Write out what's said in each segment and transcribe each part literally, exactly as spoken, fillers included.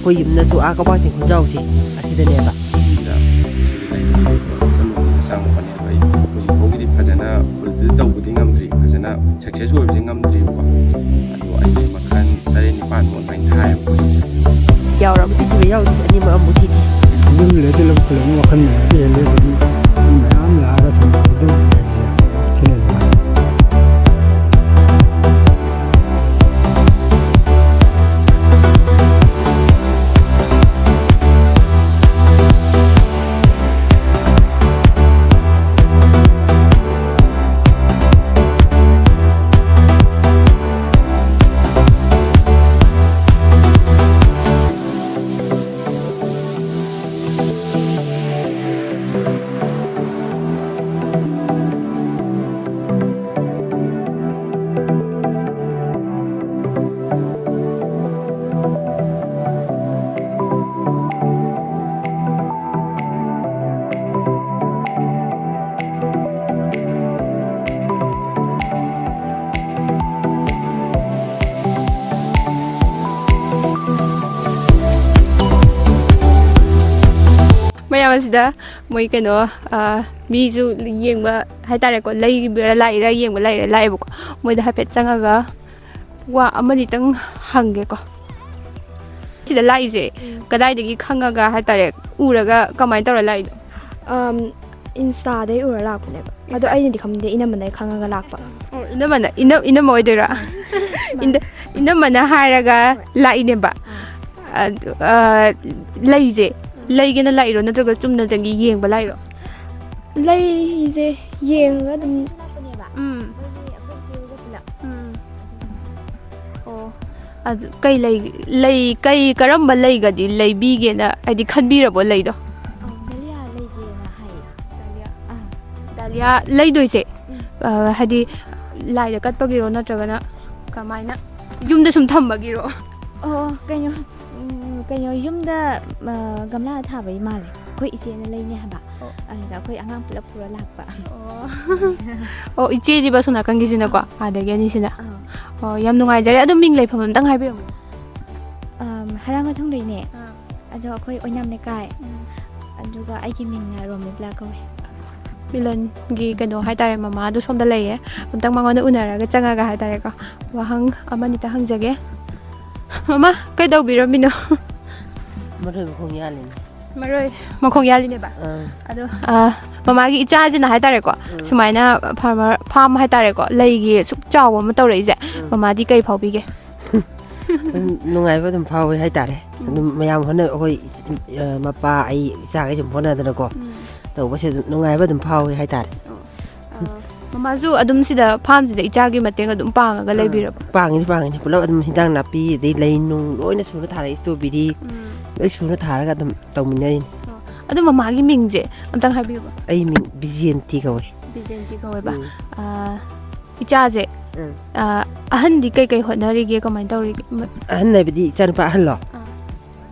ꯑꯩꯈꯣꯏ ꯌꯨꯝꯅꯁꯨ ꯑꯥ ꯀꯛꯋꯥ ꯆꯤꯡ ꯈꯨꯟꯖꯥꯎꯁꯦ ꯑꯁꯤꯗꯅꯦꯕ꯫ ꯁꯤꯗ ꯂꯩꯕ ꯃꯈꯜ ꯃꯈꯜ ꯃꯆꯥ ꯃꯈꯣꯏꯅꯦ꯫ ꯑꯩ ꯍꯧꯖꯤꯛ ꯐꯥꯎꯒꯤꯗꯤ ꯐꯖꯅ ꯐꯨꯜꯐꯤꯜ ꯇꯧꯕꯗꯤ ꯉꯝꯗ꯭ꯔꯤ, ꯐꯖꯅ ꯁꯛꯁꯦꯁ ꯑꯣꯏꯕꯁꯦ ꯉꯝꯗ꯭ꯔꯤꯕꯀꯣ꯫ ꯑꯗꯣ ꯑꯩꯒꯤ ꯃꯈꯜ ꯇꯔꯦꯠ ꯅꯤꯄꯥꯟꯃꯨꯛ ꯑꯗꯨꯃꯥꯏꯅ ꯊꯥꯏꯌꯦꯕꯀꯣ꯫ ꯌꯥꯎꯔꯕꯗꯤ ꯊꯤꯕ ꯌꯥꯎꯗꯦ, ꯑꯅꯤꯃꯛ ꯑꯃꯨꯛ ꯊꯤꯗꯦ꯫ ꯌꯨꯝ ꯂꯩꯔꯗꯤ ꯂꯧ ꯈꯨꯂꯪ ꯋꯥꯈꯜ ꯅꯨꯡꯉꯥꯏꯕ ꯍꯦꯜꯂꯦ, ꯑꯗꯒꯤ ꯃꯤ ꯃꯌꯥꯝ ꯂꯥꯛꯑꯒ ꯊꯝꯕꯗ ꯑꯗꯨꯝ ꯂꯩꯕꯁꯦ ꯊꯤꯅ ꯅꯨꯡꯉꯥꯏ꯫ ꯃꯌꯥꯝ ꯑꯁꯤꯗ ꯃꯣꯏ ꯀꯩꯅꯣ, ꯑ, ꯃꯤꯁꯨ ꯌꯦꯡꯕ ꯍꯥꯏꯇꯥꯔꯦꯀꯣ, ꯂꯩꯕ꯭ꯔꯥ ꯂꯥꯛꯏꯔꯥ ꯌꯦꯡꯕ ꯂꯥꯛꯏꯔꯥ ꯂꯥꯛꯑꯦꯕꯀꯣ꯫ ꯃꯣꯏꯗ ꯍꯥꯏꯐꯦꯠ ꯆꯪꯉꯒ ꯋꯥ ꯑꯃꯅꯤꯇꯪ ꯍꯪꯒꯦꯀꯣ꯫ ꯁꯤꯗ ꯂꯥꯛꯏꯁꯦ ꯎꯝ꯫ ꯀꯗꯥꯏꯗꯒꯤ ꯈꯪꯉꯒ ꯍꯥꯏꯇꯥꯔꯦ, ꯎꯔꯒ ꯀꯃꯥꯏꯅ ꯇꯧꯔ ꯂꯥꯛꯏꯅꯣ? ꯑꯝ, Insta-ꯗꯩ ꯎꯔ ꯂꯥꯛꯄꯅꯦꯕ꯫ ꯑꯗꯣ ꯑꯩꯅꯗꯤ ꯈꯪꯗꯦ, ꯏꯅꯝꯃꯅ ꯈꯪꯉꯒ ꯂꯥꯛꯄ꯫ ꯑꯣ, ꯏꯅꯝꯃꯅ, ꯏꯅꯝ-, ꯏꯅꯝꯃ ꯑꯣꯏꯗꯣꯏꯔꯥ? ꯃꯥꯅꯦ꯫ ꯏꯟꯗ-, ꯏꯅꯝꯃꯅ ꯍꯥꯏꯔꯒ ꯍꯣꯏ꯫ ꯂꯥꯛꯏꯅꯦꯕ꯫ ꯑꯥ꯫ ꯑꯗꯨ, ꯑ, ꯂꯩꯁꯦ, ꯎꯝ꯫ ꯂꯩꯒꯦꯅ ꯂꯥꯛꯏꯔꯣ ꯅꯠꯇ꯭ꯔꯒ ꯆꯨꯝꯅꯗꯒꯤ ꯌꯦꯡꯕ ꯂꯥꯛꯏꯔꯣ? ꯂꯩꯁꯦ ꯌꯦꯡꯉꯒ ꯑꯗꯨꯝ ꯂꯥꯛꯄꯅꯦꯕ꯫ ꯎꯝ꯫ ꯑꯩꯈꯣꯏꯒꯤ, ꯑꯩꯈꯣꯏ ꯏꯆꯦꯒ ꯄꯨꯂꯞ꯫ ꯎꯝ꯫ ꯑꯣ꯫ ꯑꯗꯨ ꯀꯩ ꯂꯩ, ꯂꯩ, ꯀꯩ, ꯀꯔꯝꯕ ꯂꯩꯒꯗꯤ ꯂꯩꯕꯤꯒꯦꯅ, ꯍꯥꯏꯗꯤ, ꯈꯟꯕꯤꯔꯕꯣ ꯂꯩꯗꯣ? ꯑꯧ, ꯗꯥꯂꯤꯌꯥ ꯂꯩꯒꯦꯅ ꯍꯥꯏꯌꯦ꯫ ꯗꯥꯂꯤꯌꯥ? ꯑꯥ꯫ ꯗꯥꯂꯤꯌꯥ ꯂꯩꯗꯣꯏꯁꯦ, ꯎꯝ꯫ ꯑ, ꯍꯥꯏꯗꯤ, ꯂꯥꯏꯗ ꯀꯠꯄꯒꯤꯔꯣ ꯅꯠꯇ꯭ꯔꯒꯅ ꯀꯃꯥꯏꯅ? ꯌꯨꯝꯗ ꯁꯨꯝ ꯊꯝꯕꯒꯤꯔꯣ? ꯑꯣ, ꯀꯩꯅꯣ, ꯎꯝ, ꯀꯩꯅꯣ, ꯌꯨꯝꯗ, ꯑ, ꯒꯝꯂꯥꯗ ꯊꯥꯕꯒꯤ ꯃꯥꯜꯂꯦ꯫ ꯑꯩꯈꯣꯏ ꯏꯆꯦꯅ ꯂꯩꯅꯤ ꯍꯥꯏꯕ꯫ ꯑꯣ꯫ ꯑꯗꯨꯗ ꯑꯩꯈꯣꯏ ꯑꯉꯥꯡ ꯄꯨꯂꯞ ꯄꯨꯔ ꯂꯥꯛꯄ꯫ ꯑꯣ꯫ ꯑꯣ, ꯏꯆꯦꯗꯤ ꯕꯁ ꯁꯣꯝ ꯅꯥꯀꯟꯒꯤꯁꯤꯅꯀꯣ, ꯑꯥꯗꯒꯤ ꯑꯅꯤꯁꯤꯅ꯫ ꯑꯥ꯫ ꯑꯣ, ꯌꯥꯝ ꯅꯨꯡꯉꯥꯏꯖꯔꯦ꯫ ꯑꯗꯨꯝ ꯃꯤꯡ ꯂꯩꯐꯝ ꯑꯝꯇꯪ ꯍꯥꯏꯕꯤꯔꯝꯃꯨ꯫ ꯑꯝ, ꯍꯔꯥꯡꯒꯣꯏꯊꯣꯡꯗꯩꯅꯦ꯫ ꯑꯥ꯫ ꯑꯗꯣ ꯑꯩꯈꯣꯏ ꯑꯣꯏꯅꯥꯝ ꯂꯩꯀꯥꯏ꯫ ꯎꯝ꯫ ꯑꯗꯨꯒ ꯑꯩꯒꯤ ꯃꯤꯡꯅ ꯔꯣꯃꯤꯕ꯭ꯂꯥ ꯀꯧꯋꯦ꯫ ꯃꯤꯂꯟꯒꯤ ꯀꯩꯅꯣ ꯍꯥꯏꯇꯥꯔꯦ, ꯃꯃꯥꯗꯣ ꯁꯣꯝꯗ ꯂꯩꯌꯦ꯫ ꯑꯝꯇꯪ ꯃꯉꯣꯟꯗ ꯎꯅꯔꯒ ꯆꯪꯉꯒ ꯍꯥꯏꯇꯥꯔꯦꯀꯣ, ꯋꯥꯍꯪ ꯑꯃꯅꯤꯇ ꯍꯪꯖꯒꯦ꯫ ꯃꯃꯥ, ꯀꯩꯗꯧꯕꯤꯔꯝꯃꯤꯅꯣ? ꯃꯔꯣꯏ ꯃꯈꯣꯡ ꯌꯥꯜꯂꯤꯅꯦ꯫ ꯃꯔꯣꯏ ꯃꯈꯣꯡ ꯌꯥꯜꯂꯤꯅꯦꯕ? ꯑꯥ꯫ ꯑꯗꯣ, ꯑ, ꯃꯃꯥꯒꯤ ꯏꯆꯥꯁꯤꯅ ꯍꯥꯏꯇꯥꯔꯦꯀꯣ, ꯎꯝ꯫ ꯁꯨꯃꯥꯏꯅ ꯐꯥꯔꯃꯔ, ꯐꯥꯔꯝ ꯍꯥꯏꯇꯥꯔꯦꯀꯣ, ꯂꯩꯒꯤ ꯑꯁꯨꯛ ꯆꯥꯎꯕ ꯑꯃ ꯇꯧꯔꯛꯏꯁꯦ, ꯎꯝ꯫ ꯃꯃꯥꯗꯤ ꯀꯩ ꯐꯥꯎꯕꯤꯒꯦ? ꯑꯗꯨꯝ ꯅꯨꯡꯉꯥꯏꯕ ꯑꯗꯨꯝ ꯐꯥꯎꯋꯦ ꯍꯥꯏꯇꯥꯔꯦ꯫ ꯎꯝ꯫ ꯑꯗꯨꯝ ꯃꯌꯥꯝ ꯍꯣꯠꯅ-, ꯑꯩꯈꯣꯏ, ꯑ, ꯃꯄꯥ, ꯑꯩ, ꯏꯆꯥꯈꯩ ꯁꯨꯝ ꯍꯣꯠꯅꯗꯅꯀꯣ, ꯎꯝ꯫ ꯇꯧꯕꯁꯦ ꯑꯗꯨꯝ ꯅꯨꯡꯉꯥꯏꯕ ꯑꯗꯨꯝ ꯐꯥꯎꯋꯦ ꯍꯥꯏꯇꯥꯔꯦ꯫ ꯑꯣ꯫ ꯑ, ꯃꯃꯥꯁꯨ ꯑꯗꯨꯝ ꯁꯤꯗ ꯐꯥꯔꯝꯁꯤꯗ ꯏꯆꯥꯒꯤ ꯃꯇꯦꯡ ꯑꯗꯨꯝ ꯄꯥꯡꯉꯒ ꯑꯥ, ꯂꯩꯕꯤꯔꯕ? ꯄꯥꯡꯉꯤꯅꯤ, ꯄꯥꯡꯉꯤꯅꯤ꯫ ꯄꯨꯂꯞ ꯑꯗꯨꯝ ꯍꯤꯟꯖꯥꯡ ꯅꯥꯄꯤ, ꯑꯗꯩ ꯂꯩ ꯅꯨꯡ ꯂꯣꯏꯅ ꯁꯨꯅ ꯊꯥꯔꯛꯏ, ꯏꯁꯇ꯭ꯔꯣꯕꯦꯔꯤ ꯎꯝ꯫ ꯂꯣꯏ ꯁꯨꯅ ꯊꯥꯔꯒ ꯑꯗꯨꯝ ꯇꯧꯃꯤꯟꯅꯔꯤꯅꯤ꯫ ꯑꯣ꯫ ꯑꯗꯣ ꯃꯃꯥꯒꯤ ꯃꯤꯡꯁꯦ ꯑꯝꯇꯪ ꯍꯥꯏꯕꯤꯌꯨꯕ꯫ ꯑꯩ ꯃꯤꯡ ꯕꯤꯖꯦꯟꯇꯤ ꯀꯧꯋꯦ꯫ ꯕꯤꯖꯦꯟꯇꯤ ꯀꯧꯋꯦꯕ꯫ ꯎꯝ꯫ ꯑ, ꯏꯆꯥꯁꯦ, ꯎꯝ꯫ ꯑ, ꯑꯍꯟꯗꯤ ꯀꯩꯀꯩ ꯍꯣꯠꯅꯔꯤꯒꯦ? ꯀꯃꯥꯏꯅ ꯇꯧꯔꯤꯒꯦ? ꯃ- ꯑꯍꯟ ꯍꯥꯏꯕꯗꯤ ꯏꯆꯥꯅꯨꯄꯥ ꯑꯍꯜꯂꯣ? ꯑꯥ꯫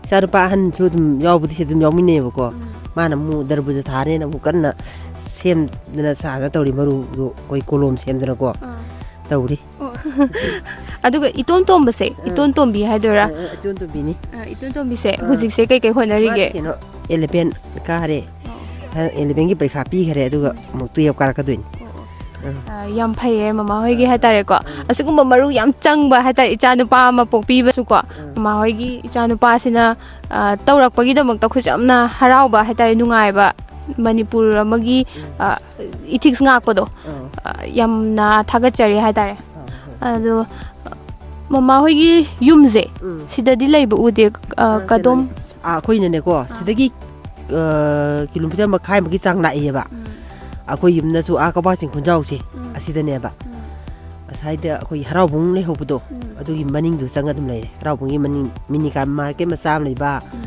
ꯏꯆꯥꯅꯨꯄꯥ ꯑꯍꯟꯁꯨ ꯑꯗꯨꯝ ꯌꯥꯎꯕꯗꯤ ꯁꯤꯗ ꯑꯗꯨꯝ ꯌꯥꯎꯃꯤꯟꯅꯩꯌꯦꯕꯀꯣ꯫ ꯎꯝ꯫ ꯃꯥꯅ ꯑꯃꯨꯛ ꯗꯔꯕꯨꯖ ꯊꯥꯅꯦꯅ ꯑꯃꯨꯛ ꯀꯟꯅ ꯁꯦꯝꯗꯅ ꯁꯥꯗꯅ ꯇꯧꯔꯤ, ꯃꯔꯨꯗꯣ ꯑꯩꯈꯣꯏ ꯀꯣꯂꯣꯝ ꯁꯦꯝꯗꯅꯀꯣ ꯑꯥ꯫ ꯇꯧꯔꯤ꯫ ꯑꯣ꯫ ꯑꯗꯨꯒ ꯏꯇꯣꯟ ꯇꯣꯝꯕꯁꯦ, ꯑꯥ꯫ ꯏꯇꯣꯟ ꯇꯣꯝꯕꯤ ꯍꯥꯏꯗꯣꯏꯔꯥ? ꯑꯥ, ꯑꯥ, ꯏꯇꯣꯟ ꯇꯣꯝꯕꯤꯅꯤ꯫ ꯑꯥ, ꯏꯇꯣꯟ ꯇꯣꯝꯕꯤꯁꯦ ꯑꯥ꯫ ꯍꯧꯖꯤꯛꯁꯦ ꯀꯩꯀꯩ ꯍꯣꯠꯅꯔꯤꯒꯦ? ꯃꯥꯗꯤ ꯀꯩꯅꯣ, ꯏꯂꯦꯚꯦꯟ ꯀꯥꯔꯦ꯫ ꯑꯣ꯫ ꯍꯟꯗꯛ ꯏꯂꯦꯚꯦꯟꯒꯤ ꯄꯔꯤꯈꯥ ꯄꯤꯈꯔꯦ, ꯑꯗꯨꯒ ꯎꯝ꯫ ꯑꯃꯨꯛ ꯇꯨꯌꯦꯜꯞ ꯀꯥꯔꯛꯀꯗꯣꯏꯅꯤ꯫ ꯑꯣ, ꯑꯣ꯫ ꯑꯥ꯫ ꯑ, ꯌꯥꯝ ꯐꯩꯌꯦ ꯃꯃꯥ ꯍꯣꯏꯒꯤ ꯑꯥ꯫ ꯍꯥꯏꯇꯥꯔꯦꯀꯣ꯫ ꯑꯥ꯫ ꯑꯁꯤꯒꯨꯝꯕ ꯃꯔꯨ ꯌꯥꯝ ꯆꯪꯕ ꯍꯥꯏꯇꯥꯔꯦ, ꯏꯆꯥ ꯅꯨꯄꯥ ꯑꯃ ꯄꯣꯛꯄꯤꯕꯁꯨꯀꯣ, ꯑꯥ꯫ ꯃꯃꯥ ꯍꯣꯏꯒꯤ ꯏꯆꯥ ꯅꯨꯄꯥꯁꯤꯅ, ꯑ, ꯇꯧꯔꯛꯄꯒꯤꯗꯃꯛꯇ ꯑꯩꯈꯣꯏꯁꯨ ꯌꯥꯝꯅ ꯍꯔꯥꯎꯕ ꯍꯥꯏꯇꯥꯔꯦ, ꯅꯨꯡꯉꯥꯏꯕ, ꯃꯅꯤꯄꯨꯔ ꯑꯃꯒꯤ, ꯎꯝ꯫ ꯑ, ꯏꯊꯤꯛꯁ ꯉꯥꯛꯄꯗꯣ, ꯑꯥ꯫ ꯑ, ꯌꯥꯝꯅ ꯊꯥꯒꯠꯆꯔꯤ ꯍꯥꯏꯇꯥꯔꯦ꯫ ꯑꯥ, ꯍꯣꯏ꯫ ꯑꯗꯣ, ꯃꯃꯥ ꯍꯣꯏꯒꯤ ꯌꯨꯝꯁꯦ ꯎꯝ꯫ ꯁꯤꯗꯗꯤ ꯂꯩꯕ ꯎꯗꯦ, ꯑ, ꯑꯥ, ꯀꯗꯣꯝ? ꯀꯩꯅꯣꯅꯦ꯫ ꯑꯥ, ꯑꯩꯈꯣꯏꯅꯅꯦꯀꯣ, ꯑꯥ꯫ ꯁꯤꯗꯒꯤ, ꯑ, ꯀꯤꯂꯣꯃꯤꯇꯔ ꯃꯈꯥꯏꯃꯨꯛꯀꯤ ꯆꯥꯡ ꯂꯥꯛꯏꯌꯦꯕ꯫ ꯎꯝ꯫ ꯑꯩꯈꯣꯏ ꯌꯨꯝꯗꯁꯨ ꯑꯥ ꯀꯛꯋꯥ ꯆꯤꯡ ꯈꯨꯟꯖꯥꯎꯁꯦ ꯎꯝ꯫ ꯑꯁꯤꯗꯅꯦꯕ꯫ ꯎꯝ꯫ ꯉꯁꯥꯏꯗ ꯑꯩꯈꯣꯏ ꯍꯔꯥꯎꯕꯨꯡ ꯂꯩꯍꯧꯕꯗꯣ, ꯎꯝ꯫ ꯑꯗꯨꯒꯤ ꯃꯅꯤꯡꯗꯨ ꯆꯪꯉ ꯑꯗꯨꯝ ꯂꯩꯔꯦ꯫ ꯍꯔꯥꯎꯕꯨꯡꯒꯤ ꯃꯅꯤꯡ ꯃꯤꯅꯤ ꯀꯥ ꯃꯥꯔꯀꯦꯠ ꯃꯆꯥ ꯑꯃ ꯂꯩꯕ, ꯎꯝ꯫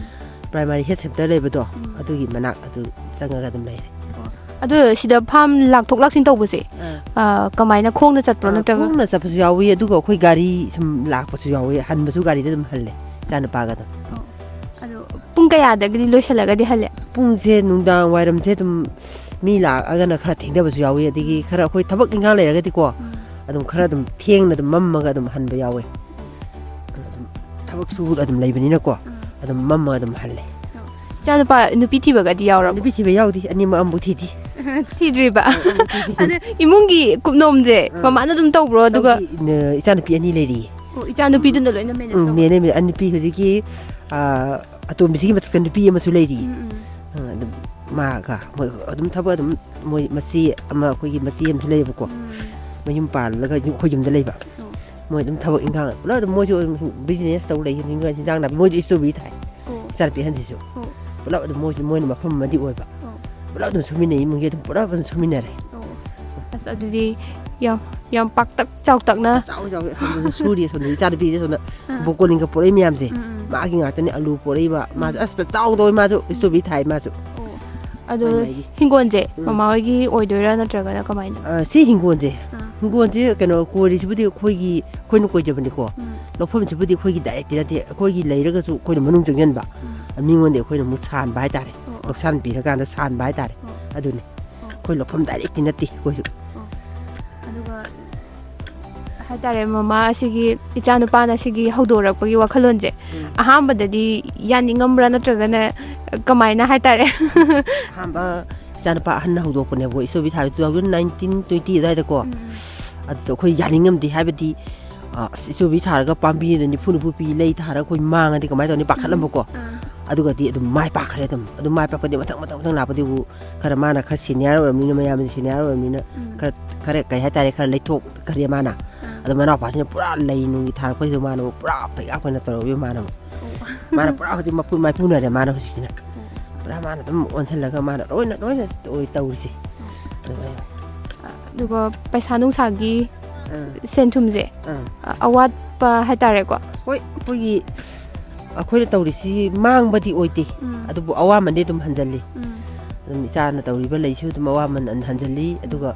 ꯄ꯭ꯔꯥꯏꯃꯥꯔꯤ ꯍꯦꯜꯊ ꯁꯦꯟꯇꯔ ꯂꯩꯕꯗꯣ, ꯎꯝ꯫ ꯑꯗꯨꯒꯤ ꯃꯅꯥꯛ ꯑꯗꯨ ꯆꯪꯉꯒ ꯑꯗꯨꯝ ꯂꯩꯔꯦ꯫ ꯑꯣ꯫ ꯑꯗꯣ ꯁꯤꯗ ꯐꯥꯔꯝ ꯂꯥꯛꯊꯣꯛ ꯂꯥꯛꯁꯤꯟ ꯇꯧꯕꯁꯦ, ꯑꯥ꯫ ꯑ, ꯀꯃꯥꯏꯅ, ꯈꯣꯡꯅ ꯆꯠꯄ꯭ꯔꯣ ꯑꯥ, ꯅꯠꯇ꯭ꯔꯒ? ꯈꯣꯡꯅ ꯆꯠꯄꯁꯨ ꯌꯥꯎꯏ, ꯑꯗꯨꯒ ꯑꯩꯈꯣꯏ ꯒꯥꯔꯤ ꯁꯨꯝ ꯂꯥꯛꯄꯁꯨ ꯌꯥꯎꯏ, ꯍꯟꯕꯁꯨ ꯒꯥꯔꯤꯗ ꯑꯗꯨꯝ ꯍꯜꯂꯦ, ꯏꯆꯥꯅꯨꯄꯥꯒ ꯑꯗꯨꯝ꯫ ꯑꯣ꯫ ꯑꯗꯣ ꯄꯨꯡ ꯀꯌꯥꯗꯒꯤꯗꯤ ꯂꯣꯏꯁꯤꯜꯂꯒꯗꯤ ꯍꯜꯂꯦ? ꯄꯨꯡꯁꯦ ꯅꯨꯡꯗꯥꯡ ꯋꯥꯏꯔꯝꯁꯦ ꯑꯗꯨꯝ ꯃꯤ ꯂꯥꯛꯑꯒꯅ ꯈꯔ ꯊꯦꯡꯊꯕꯁꯨ ꯌꯥꯎꯏ, ꯑꯗꯒꯤ ꯈꯔ ꯑꯩꯈꯣꯏ ꯊꯕꯛ ꯏꯪꯈꯥꯡ ꯂꯩꯔꯒꯗꯤꯀꯣ, ꯎꯝ꯫ ꯑꯗꯨꯝ ꯈꯔ ꯑꯗꯨꯝ ꯊꯦꯡꯅ ꯑꯗꯨꯝ ꯃꯝꯃꯒ ꯑꯗꯨꯝ ꯍꯟꯕ ꯌꯥꯎꯋꯦ꯫ ꯑꯗꯨꯝ ꯊꯕꯛ ꯁꯨꯔ ꯑꯗꯨꯝ ꯂꯩꯕꯅꯤꯅꯀꯣ, ꯑꯗꯨꯝ ꯃꯝꯃꯒ ꯑꯗꯨꯝ ꯍꯜꯂꯦ꯫ ꯏꯆꯥꯅꯨꯄꯥ ꯅꯨꯄꯤ ꯊꯤꯕꯒꯗꯤ ꯌꯥꯎꯔꯕꯣ? ꯅꯨꯄꯤ ꯊꯤꯕ ꯌꯥꯎꯗꯦ, ꯑꯅꯤꯃꯛ ꯑꯃꯐꯥꯎ ꯊꯤꯗꯦ꯫ ꯊꯤꯗ꯭ꯔꯤꯕ? ꯑꯗꯨ ꯏꯃꯨꯡꯒꯤ ꯀꯨꯞꯅꯣꯝꯁꯦ ꯃꯃꯥꯅ ꯑꯗꯨꯝ ꯇꯧꯕ꯭ꯔꯣ? ꯑꯗꯨꯒ ꯇꯧꯗꯦ, ꯏꯆꯥꯅꯨꯄꯤ ꯑꯅꯤ ꯂꯩꯔꯤꯌꯦ꯫ ꯑꯣ, ꯏꯆꯥꯅꯨꯄꯤꯗꯨꯅ ꯂꯣꯏꯅ ꯃꯦꯅꯦꯖ ꯎꯝ, ꯇꯧꯕ? Manage, manage. ꯅꯨꯄꯤ ꯍꯧꯖꯤꯛꯀꯤ, ꯑꯥ, ꯑꯇꯣꯝꯕꯤꯁꯤꯒꯤ ꯃꯊꯛꯇ ꯅꯨꯄꯤ ꯑꯃꯁꯨ ꯂꯩꯔꯤꯌꯦ꯫ ꯎꯝ, ꯎꯝ꯫ ꯑꯥ, ꯑꯗꯨꯝ ꯃꯥꯒ ꯃꯣꯏ ꯑꯗꯨꯝ ꯊꯕꯛ ꯑꯗꯨꯝ, ꯃꯣꯏ ꯃꯆꯦ ꯑꯃ, ꯑꯩꯈꯣꯏꯒꯤ ꯃꯆꯦ ꯑꯃꯁꯨ ꯂꯩꯌꯦꯕꯀꯣ꯫ ꯎꯝ꯫ ꯃꯌꯨꯝ ꯄꯥꯜꯂꯒ ꯑꯩꯈꯣꯏ ꯌꯨꯝꯗ ꯂꯩꯕ꯫ ꯑꯣ꯫ ꯃꯣꯏ ꯑꯗꯨꯝ ꯊꯕꯛ ꯏꯪꯈꯥꯡ ꯄꯨꯂꯞ ꯑꯗꯨꯝ ꯃꯣꯏꯁꯨ ꯑꯗꯨꯝ ꯕꯤꯖꯤꯅꯦꯁ ꯇꯧ ꯂꯩ, ꯍꯤꯟꯖꯥꯡ ꯅꯥꯄꯤ, ꯃꯣꯏꯁꯨ ꯏꯁꯇ꯭ꯔꯣꯕꯦꯔꯤ ꯊꯥꯏ꯫ ꯑꯣ꯫ ꯏꯆꯥꯅꯨꯄꯤ ꯑꯍꯟꯁꯤꯁꯨ꯫ ꯑꯣ꯫ ꯄꯨꯂꯞ ꯑꯗꯨꯝ ꯃꯣꯏꯁꯨ, ꯃꯣꯏꯅ ꯃꯐꯝ ꯑꯃꯗꯤ ꯑꯣꯏꯕ꯫ ꯑꯣ꯫ ꯄꯨꯂꯞ ꯑꯗꯨꯝ ꯁꯨꯃꯤꯟꯅꯩ, ꯏꯃꯨꯡꯒꯤ ꯑꯗꯨꯝ ꯄꯨꯂꯞ ꯑꯗꯨꯝ ꯁꯨꯃꯤꯟꯅꯔꯦ꯫ ꯑꯣ꯫ ꯑꯁ, ꯑꯗꯨꯗꯤ ꯌꯥꯝ, ꯌꯥꯝ ꯄꯥꯛꯇꯛ ꯆꯥꯎꯇꯛꯅ꯫ ꯆꯥꯎ ꯆꯥꯎ, ꯑꯁꯣꯝꯗꯁꯨ ꯁꯨꯔꯤ, ꯑꯁꯣꯝꯗ ꯏꯆꯥꯅꯨꯄꯤꯁꯦ ꯑꯁꯣꯝꯗ ꯑꯥ꯫ ꯕ꯭ꯔꯣꯀꯣꯂꯤꯒ ꯄꯣꯔꯛꯏ ꯃꯌꯥꯝꯁꯦ, ꯎꯝ, ꯎꯝ꯫ ꯃꯥꯒꯤ ꯉꯥꯛꯇꯅꯦ, ꯑꯂꯨ ꯄꯣꯔꯛꯏꯕ, ꯃꯥꯁꯨ ꯎꯝ꯫ ꯑꯁ, ꯆꯥꯎꯅ ꯇꯧꯋꯦ, ꯃꯥꯁꯨ ꯎꯝ꯫ ꯏꯁꯇ꯭ꯔꯣꯕꯦꯔꯤ ꯊꯥꯏ ꯃꯥꯁꯨ꯫ ꯑꯣ꯫ ꯑꯗꯣ ꯃꯥꯏ ꯃꯥꯏꯒꯤ꯫ ꯍꯤꯡꯒꯣꯜꯁꯦ ꯎꯝ꯫ ꯃꯃꯥ ꯍꯣꯏꯒꯤ ꯑꯣꯏꯗꯣꯏꯔꯥ ꯅꯠꯇ꯭ꯔꯒꯅ ꯀꯃꯥꯏꯅ? ꯑ, ꯁꯤ ꯍꯤꯡꯒꯣꯜꯁꯦ, ꯑꯥ꯫ ꯍꯤꯡꯒꯣꯜꯁꯦ ꯀꯩꯅꯣ ꯀꯣꯏꯔꯤꯁꯤꯕꯨꯗꯤ ꯑꯩꯈꯣꯏꯒꯤ, ꯑꯩꯈꯣꯏꯅ ꯀꯣꯏꯖꯕꯅꯤꯀꯣ꯫ ꯎꯝ꯫ ꯂꯧꯐꯝꯁꯤꯕꯨꯗꯤ ꯑꯩꯈꯣꯏꯒꯤ ꯗꯥꯏꯔꯦꯛꯇꯤ ꯅꯠꯇꯦ, ꯑꯩꯈꯣꯏꯒꯤ ꯂꯩꯔꯒꯁꯨ ꯑꯩꯈꯣꯏꯅ ꯃꯅꯨꯡ ꯆꯪꯁꯤꯟꯕ, ꯎꯝ꯫ ꯃꯤꯉꯣꯟꯗ ꯑꯩꯈꯣꯏꯅ ꯑꯃꯨꯛ ꯁꯥꯟꯕ ꯍꯥꯏꯇꯥꯔꯦ, ꯑꯣ, ꯑꯣ꯫ ꯂꯧꯁꯥꯟ ꯄꯤꯔꯀꯥꯟꯗ ꯁꯥꯟꯕ ꯍꯥꯏꯇꯥꯔꯦ, ꯑꯣ꯫ ꯑꯗꯨꯅꯤ꯫ ꯑꯣ꯫ ꯑꯩꯈꯣꯏ ꯂꯧꯐꯝ ꯗꯥꯏꯔꯦꯛꯇꯤ ꯅꯠꯇꯦ ꯑꯩꯈꯣꯏꯁꯨ꯫ ꯑꯣ꯫ ꯑꯗꯨꯒ ꯍꯥꯏꯇꯥꯔꯦ, ꯃꯃꯥ ꯑꯁꯤꯒꯤ ꯏꯆꯥꯅꯨꯄꯥꯅ ꯁꯤꯒꯤ ꯍꯧꯗꯣꯔꯛꯄꯒꯤ ꯋꯥꯈꯜꯂꯣꯟꯁꯦ ꯎꯝ꯫ ꯑꯍꯥꯟꯕꯗꯗꯤ ꯌꯥꯅꯤꯡꯉꯝꯕ꯭ꯔꯥ ꯅꯠꯇ꯭ꯔꯒꯅ ꯀꯃꯥꯏꯅ ꯍꯥꯏꯇꯥꯔꯦ? ꯑꯍꯥꯟꯕ ꯏꯆꯥꯅꯨꯄꯥ ꯑꯍꯟꯅ ꯍꯧꯗꯣꯛꯄꯅꯦꯕꯀꯣ, ꯏꯁꯇ꯭ꯔꯣꯕꯦꯔꯤ ꯊꯥꯕ two thousand nineteen twenty ꯑꯗꯨꯋꯥꯏꯗꯀꯣ꯫ ꯎꯝ꯫ ꯑꯗꯨꯗ ꯑꯩꯈꯣꯏ ꯌꯥꯅꯤꯡꯉꯝꯗꯦ, ꯍꯥꯏꯕꯗꯤ, ꯑ, ꯑꯁ, ꯏꯁꯇ꯭ꯔꯣꯕꯦꯔꯤ ꯊꯥꯔꯒ ꯄꯥꯝꯕꯤꯗ ꯅꯤꯐꯨ ꯅꯤꯐꯨ ꯄꯤ, ꯂꯩ ꯊꯥꯔꯒ ꯑꯩꯈꯣꯏ ꯃꯥꯡꯉꯗꯤ ꯀꯃꯥꯏꯅ ꯇꯧꯅꯤ, ꯄꯥꯈꯠꯂꯝꯕꯀꯣ꯫ ꯑꯥ꯫ ꯑꯗꯨꯒꯗꯤ ꯑꯗꯨꯝ ꯃꯥꯏ ꯄꯥꯛꯈ꯭ꯔꯦ ꯑꯗꯨꯝ꯫ ꯑꯗꯨꯝ ꯃꯥꯏ ꯄꯥꯛꯄꯗꯤ ꯃꯊꯪ, ꯃꯊꯪ, ꯃꯊꯪ ꯂꯥꯛꯄꯗꯤ ꯎ-, ꯈꯔ ꯃꯥꯅ ꯈꯔ ꯁꯦꯅꯤꯌꯔ ꯑꯣꯏꯔꯕꯅꯤꯅ, ꯃꯌꯥꯝꯁꯦ ꯁꯦꯅꯤꯌꯔ ꯑꯣꯏꯔꯕꯅꯤꯅ ꯎꯝ꯫ ꯈꯔ, ꯈꯔ ꯀꯩ ꯍꯥꯏꯇꯥꯔꯦ, ꯈꯔ ꯂꯩꯊꯣꯛꯈ꯭ꯔꯦ ꯃꯥꯅ꯫ ꯑꯥ꯫ ꯑꯗꯣ ꯃꯅꯥꯎꯄꯥꯁꯤꯅ ꯄꯨꯔꯥ ꯂꯩ ꯅꯨꯡꯒꯤ ꯊꯥꯔꯛꯄꯁꯤꯗ ꯃꯥꯅ ꯑꯃꯨꯛ ꯄꯨꯔꯥ ꯐꯩꯒꯥꯛ ꯑꯣꯏꯅ ꯇꯧꯔꯛꯑꯦ ꯃꯥꯅ ꯑꯃꯨꯛ꯫ ꯑꯣ꯫ ꯃꯥꯅ ꯄꯨꯔꯥ ꯍꯧꯖꯤꯛ ꯃꯄꯨ-, ꯃꯥꯏꯄꯨꯅꯔꯦ ꯃꯥꯅ ꯍꯧꯖꯤꯛꯁꯤꯅ꯫ ꯑꯣ꯫ ꯄꯨꯔꯥ ꯃꯥꯅ ꯑꯗꯨꯝ ꯑꯣꯟꯁꯤꯜꯂꯒ ꯃꯥꯅ ꯂꯣꯏꯅ, ꯂꯣꯏꯅ ꯇꯧꯔꯤꯁꯦ꯫ ꯑꯗꯨꯒ ꯑꯗꯨꯒ ꯄꯩꯁꯥ ꯅꯨꯡꯁꯥꯒꯤ ꯑꯥ꯫ ꯁꯦꯟ ꯊꯨꯝꯁꯦ, ꯑꯥ꯫ ꯑ-, ꯑꯋꯥꯠꯄ ꯍꯥꯏꯇꯥꯔꯦꯀꯣ꯫ ꯍꯣꯏ, ꯑꯩꯈꯣꯏꯒꯤ, ꯑꯩꯈꯣꯏꯅ ꯇꯧꯔꯤꯁꯤ ꯃꯥꯡꯕꯗꯤ ꯑꯣꯏꯗꯦ, ꯎꯝ꯫ ꯑꯗꯨꯕꯨ ꯑꯋꯥꯃꯟꯗꯤ ꯑꯗꯨꯝ ꯍꯟꯖꯜꯂꯤ꯫ ꯎꯝ꯫ ꯑꯗꯨꯝ ꯏꯆꯥꯅ ꯇꯧꯔꯤꯕ ꯂꯩꯁꯨ ꯑꯗꯨꯝ ꯑꯋꯥꯃꯟ ꯍꯟ-, ꯍꯟꯖꯜꯂꯤ, ꯎꯝ꯫ ꯑꯗꯨꯒ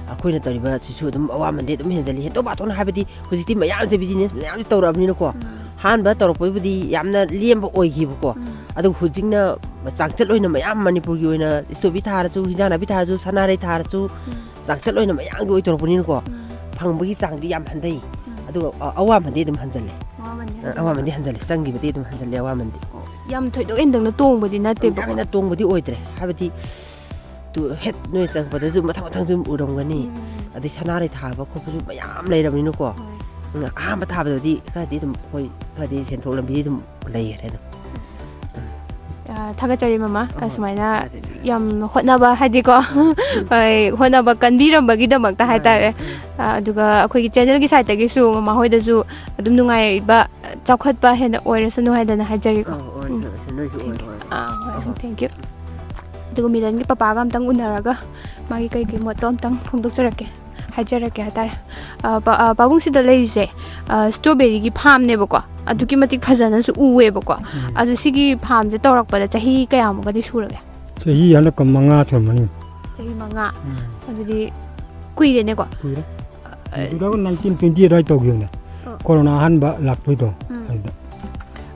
ꯑꯩꯈꯣꯏꯅ ꯇꯧꯔꯤꯕꯁꯤꯁꯨ ꯑꯗꯨꯝ ꯑꯋꯥꯃꯟꯗꯤ ꯑꯗꯨꯝ ꯍꯦꯟꯖꯜꯂꯤ꯫ ꯍꯦꯟꯗꯣꯛ ꯄꯥꯊꯣꯛꯅ ꯍꯥꯏꯕꯗꯤ ꯍꯧꯖꯤꯛꯇꯤ ꯃꯌꯥꯝꯁꯦ ꯕꯤꯖꯤꯅꯦꯁ ꯃꯌꯥꯝꯁꯦ ꯇꯧꯔꯛꯑꯕꯅꯤꯅꯀꯣ, ꯎꯝ꯫ ꯑꯍꯥꯟꯕ ꯇꯧꯔꯛꯄꯕꯨꯗꯤ ꯌꯥꯝꯅ ꯂꯦꯝꯕ ꯑꯣꯏꯈꯤꯕꯀꯣ, ꯎꯝ꯫ ꯑꯗꯨꯒ ꯍꯧꯖꯤꯛꯅ ꯆꯥꯡꯆꯠ ꯑꯣꯏꯅ ꯃꯌꯥꯝ ꯃꯅꯤꯄꯨꯔꯒꯤ ꯑꯣꯏꯅ ꯏꯁꯇ꯭ꯔꯣꯕꯦꯔꯤ ꯊꯥꯔꯁꯨ, ꯍꯤꯟꯖꯥꯡ ꯅꯥꯄꯤ ꯊꯥꯔꯁꯨ, ꯁꯅꯥꯔꯩ ꯊꯥꯔꯁꯨ, ꯎꯝ꯫ ꯆꯥꯡꯆꯠ ꯑꯣꯏꯅ ꯃꯌꯥꯝꯒꯤ ꯑꯣꯏꯊꯣꯔꯛꯄꯅꯤꯅꯀꯣ, ꯎꯝ꯫ ꯐꯪꯕꯒꯤ ꯆꯥꯡꯗꯤ ꯌꯥꯝ ꯍꯟꯊꯩ꯫ ꯎꯝ꯫ ꯑꯗꯨꯒ ꯑ-, ꯑꯋꯥꯃꯟꯗꯤ ꯑꯗꯨꯝ ꯍꯟꯖꯜꯂꯦ꯫ ꯑꯋꯥꯃꯟꯗꯤ ꯑꯋꯥꯃꯟꯗꯤ ꯍꯟꯖꯜꯂꯦ, ꯆꯪꯈꯤꯕꯗꯤ ꯑꯗꯨꯝ ꯍꯟꯖꯜꯂꯦ ꯑꯋꯥꯃꯟꯗꯤ꯫ ꯌꯥꯝ ꯊꯣꯏꯗꯣꯛ ꯍꯦꯟꯗꯣꯛꯅ ꯇꯣꯡꯕꯗꯤ ꯅꯠꯇꯦꯕꯀꯣ? ꯌꯥꯝ ꯍꯦꯟꯅ ꯇꯣꯡꯕꯗꯤ ꯑꯣꯏꯗ꯭ꯔꯦ, ꯍꯥꯏꯕꯗꯤ ꯇꯨ ꯍꯦꯠ ꯅꯣꯏ ꯆꯪꯉꯛꯄꯗꯁꯨ ꯃꯊꯪ ꯃꯊꯪꯁꯨ ꯑꯗꯨꯝ ꯎꯔꯝꯒꯅꯤ꯫ ꯎꯝ꯫ ꯑꯗꯩ ꯁꯅꯥꯔꯩ ꯊꯥꯕ ꯈꯣꯠꯄꯁꯨ ꯃꯌꯥꯝ ꯂꯩꯔꯕꯅꯤꯅꯀꯣ꯫ ꯍꯣꯏ꯫ ꯎꯝ, ꯑꯍꯥꯟꯕ ꯊꯥꯕꯗꯗꯤ ꯈꯔꯗꯤ ꯑꯗꯨꯝ ꯑꯩꯈꯣꯏ ꯈꯔꯗꯤ ꯁꯦꯟꯊꯣꯛ ꯂꯝꯕꯤꯗꯤ ꯑꯗꯨꯝ ꯂꯩꯈ꯭ꯔꯦ ꯑꯗꯨꯝ꯫ ꯑ, ꯊꯥꯒꯠꯆꯔꯤ ꯃꯃꯥ꯫ ꯑ, ꯑꯍꯣꯏ, ꯁꯨꯃꯥꯏꯅ ꯊꯥꯒꯠꯆꯔꯤ꯫ ꯌꯥꯝ ꯍꯣꯠꯅꯕ, ꯍꯥꯏꯗꯤꯀꯣ, ꯍꯣꯏ, ꯍꯣꯠꯅꯕ ꯀꯟꯕꯤꯔꯝꯕꯒꯤꯗꯃꯛꯇ ꯃꯥꯅꯦ, ꯍꯥꯏꯇꯥꯔꯦ꯫ ꯎꯝ꯫ ꯑ, ꯑꯗꯨꯒ ꯑꯩꯈꯣꯏꯒꯤ channelꯒꯤ sideꯇꯒꯤꯁꯨ ꯃꯃꯥ ꯍꯣꯏꯗꯁꯨ ꯑꯗꯨꯝ ꯅꯨꯡꯉꯥꯏꯕ, ꯆꯥꯎꯈꯠꯄ ꯍꯦꯟꯅ ꯑꯣꯏꯔꯁꯅꯨ ꯍꯥꯏꯗꯅ ꯍꯥꯏꯖꯔꯤꯀꯣ꯫ ꯑꯧ, ꯑꯣꯏꯔꯁꯅꯨ, ꯎꯝ꯫ ꯑꯣꯏꯔꯁꯅꯨ, ꯅꯣꯏꯁꯨ thank you꯫ ꯑꯣꯏꯔꯣ, ꯑꯣꯏꯔꯣ꯫ ꯑꯥ, ꯍꯣꯏ, ꯑꯍꯣꯏ꯫ Thank you꯫ ꯑꯗꯨꯒ ꯃꯤꯂꯟꯒꯤ ꯄꯄꯥꯒ ꯑꯝꯇꯪ ꯎꯅꯔꯒ ꯃꯥꯒꯤ ꯀꯩ ꯀꯩ ꯃꯣꯠꯇꯣ ꯑꯝꯇꯪ ꯐꯣꯡꯗꯣꯛꯆꯔꯛꯀꯦ, ꯍꯥꯏꯖꯔꯛꯀꯦ ꯍꯥꯏꯇꯥꯔꯦ꯫ ꯑ, ꯄꯥ-, ꯑ, ꯄꯥꯕꯨꯡꯁꯤꯗ ꯂꯩꯔꯤꯁꯦ, ꯑ, strawberryꯒꯤ farmꯅꯦꯕꯀꯣ, ꯑꯗꯨꯛꯀꯤ ꯃꯇꯤꯛ ꯐꯖꯅꯁꯨ ꯎꯋꯦꯕꯀꯣ꯫ ꯎꯝ꯫ ꯑꯗꯨ ꯁꯤꯒꯤ farmꯁꯦ ꯇꯧꯔꯛꯄꯗ ꯆꯍꯤ ꯀꯌꯥꯃꯨꯛꯀꯗꯤ ꯁꯨꯔꯒꯦ? ꯆꯍꯤ ꯍꯟꯗꯛꯀ ꯃꯉꯥ ꯁꯨꯔꯝꯃꯅꯤ꯫ ꯆꯍꯤ ꯃꯉꯥ? ꯎꯝ꯫ ꯑꯗꯨꯗꯤ ꯀꯨꯏꯔꯦꯅꯦꯀꯣ? ꯀꯨꯏꯔꯦ꯫ ꯑ, two thousand nineteen twenty ꯑꯗꯨꯋꯥꯏ ꯇꯧꯈꯤꯕꯅꯦ꯫ ꯑ꯫ Corona ꯑꯍꯥꯟꯕ ꯂꯥꯛꯄꯩꯗꯣ, ꯎꯝ꯫ ꯑꯗꯨꯗ꯫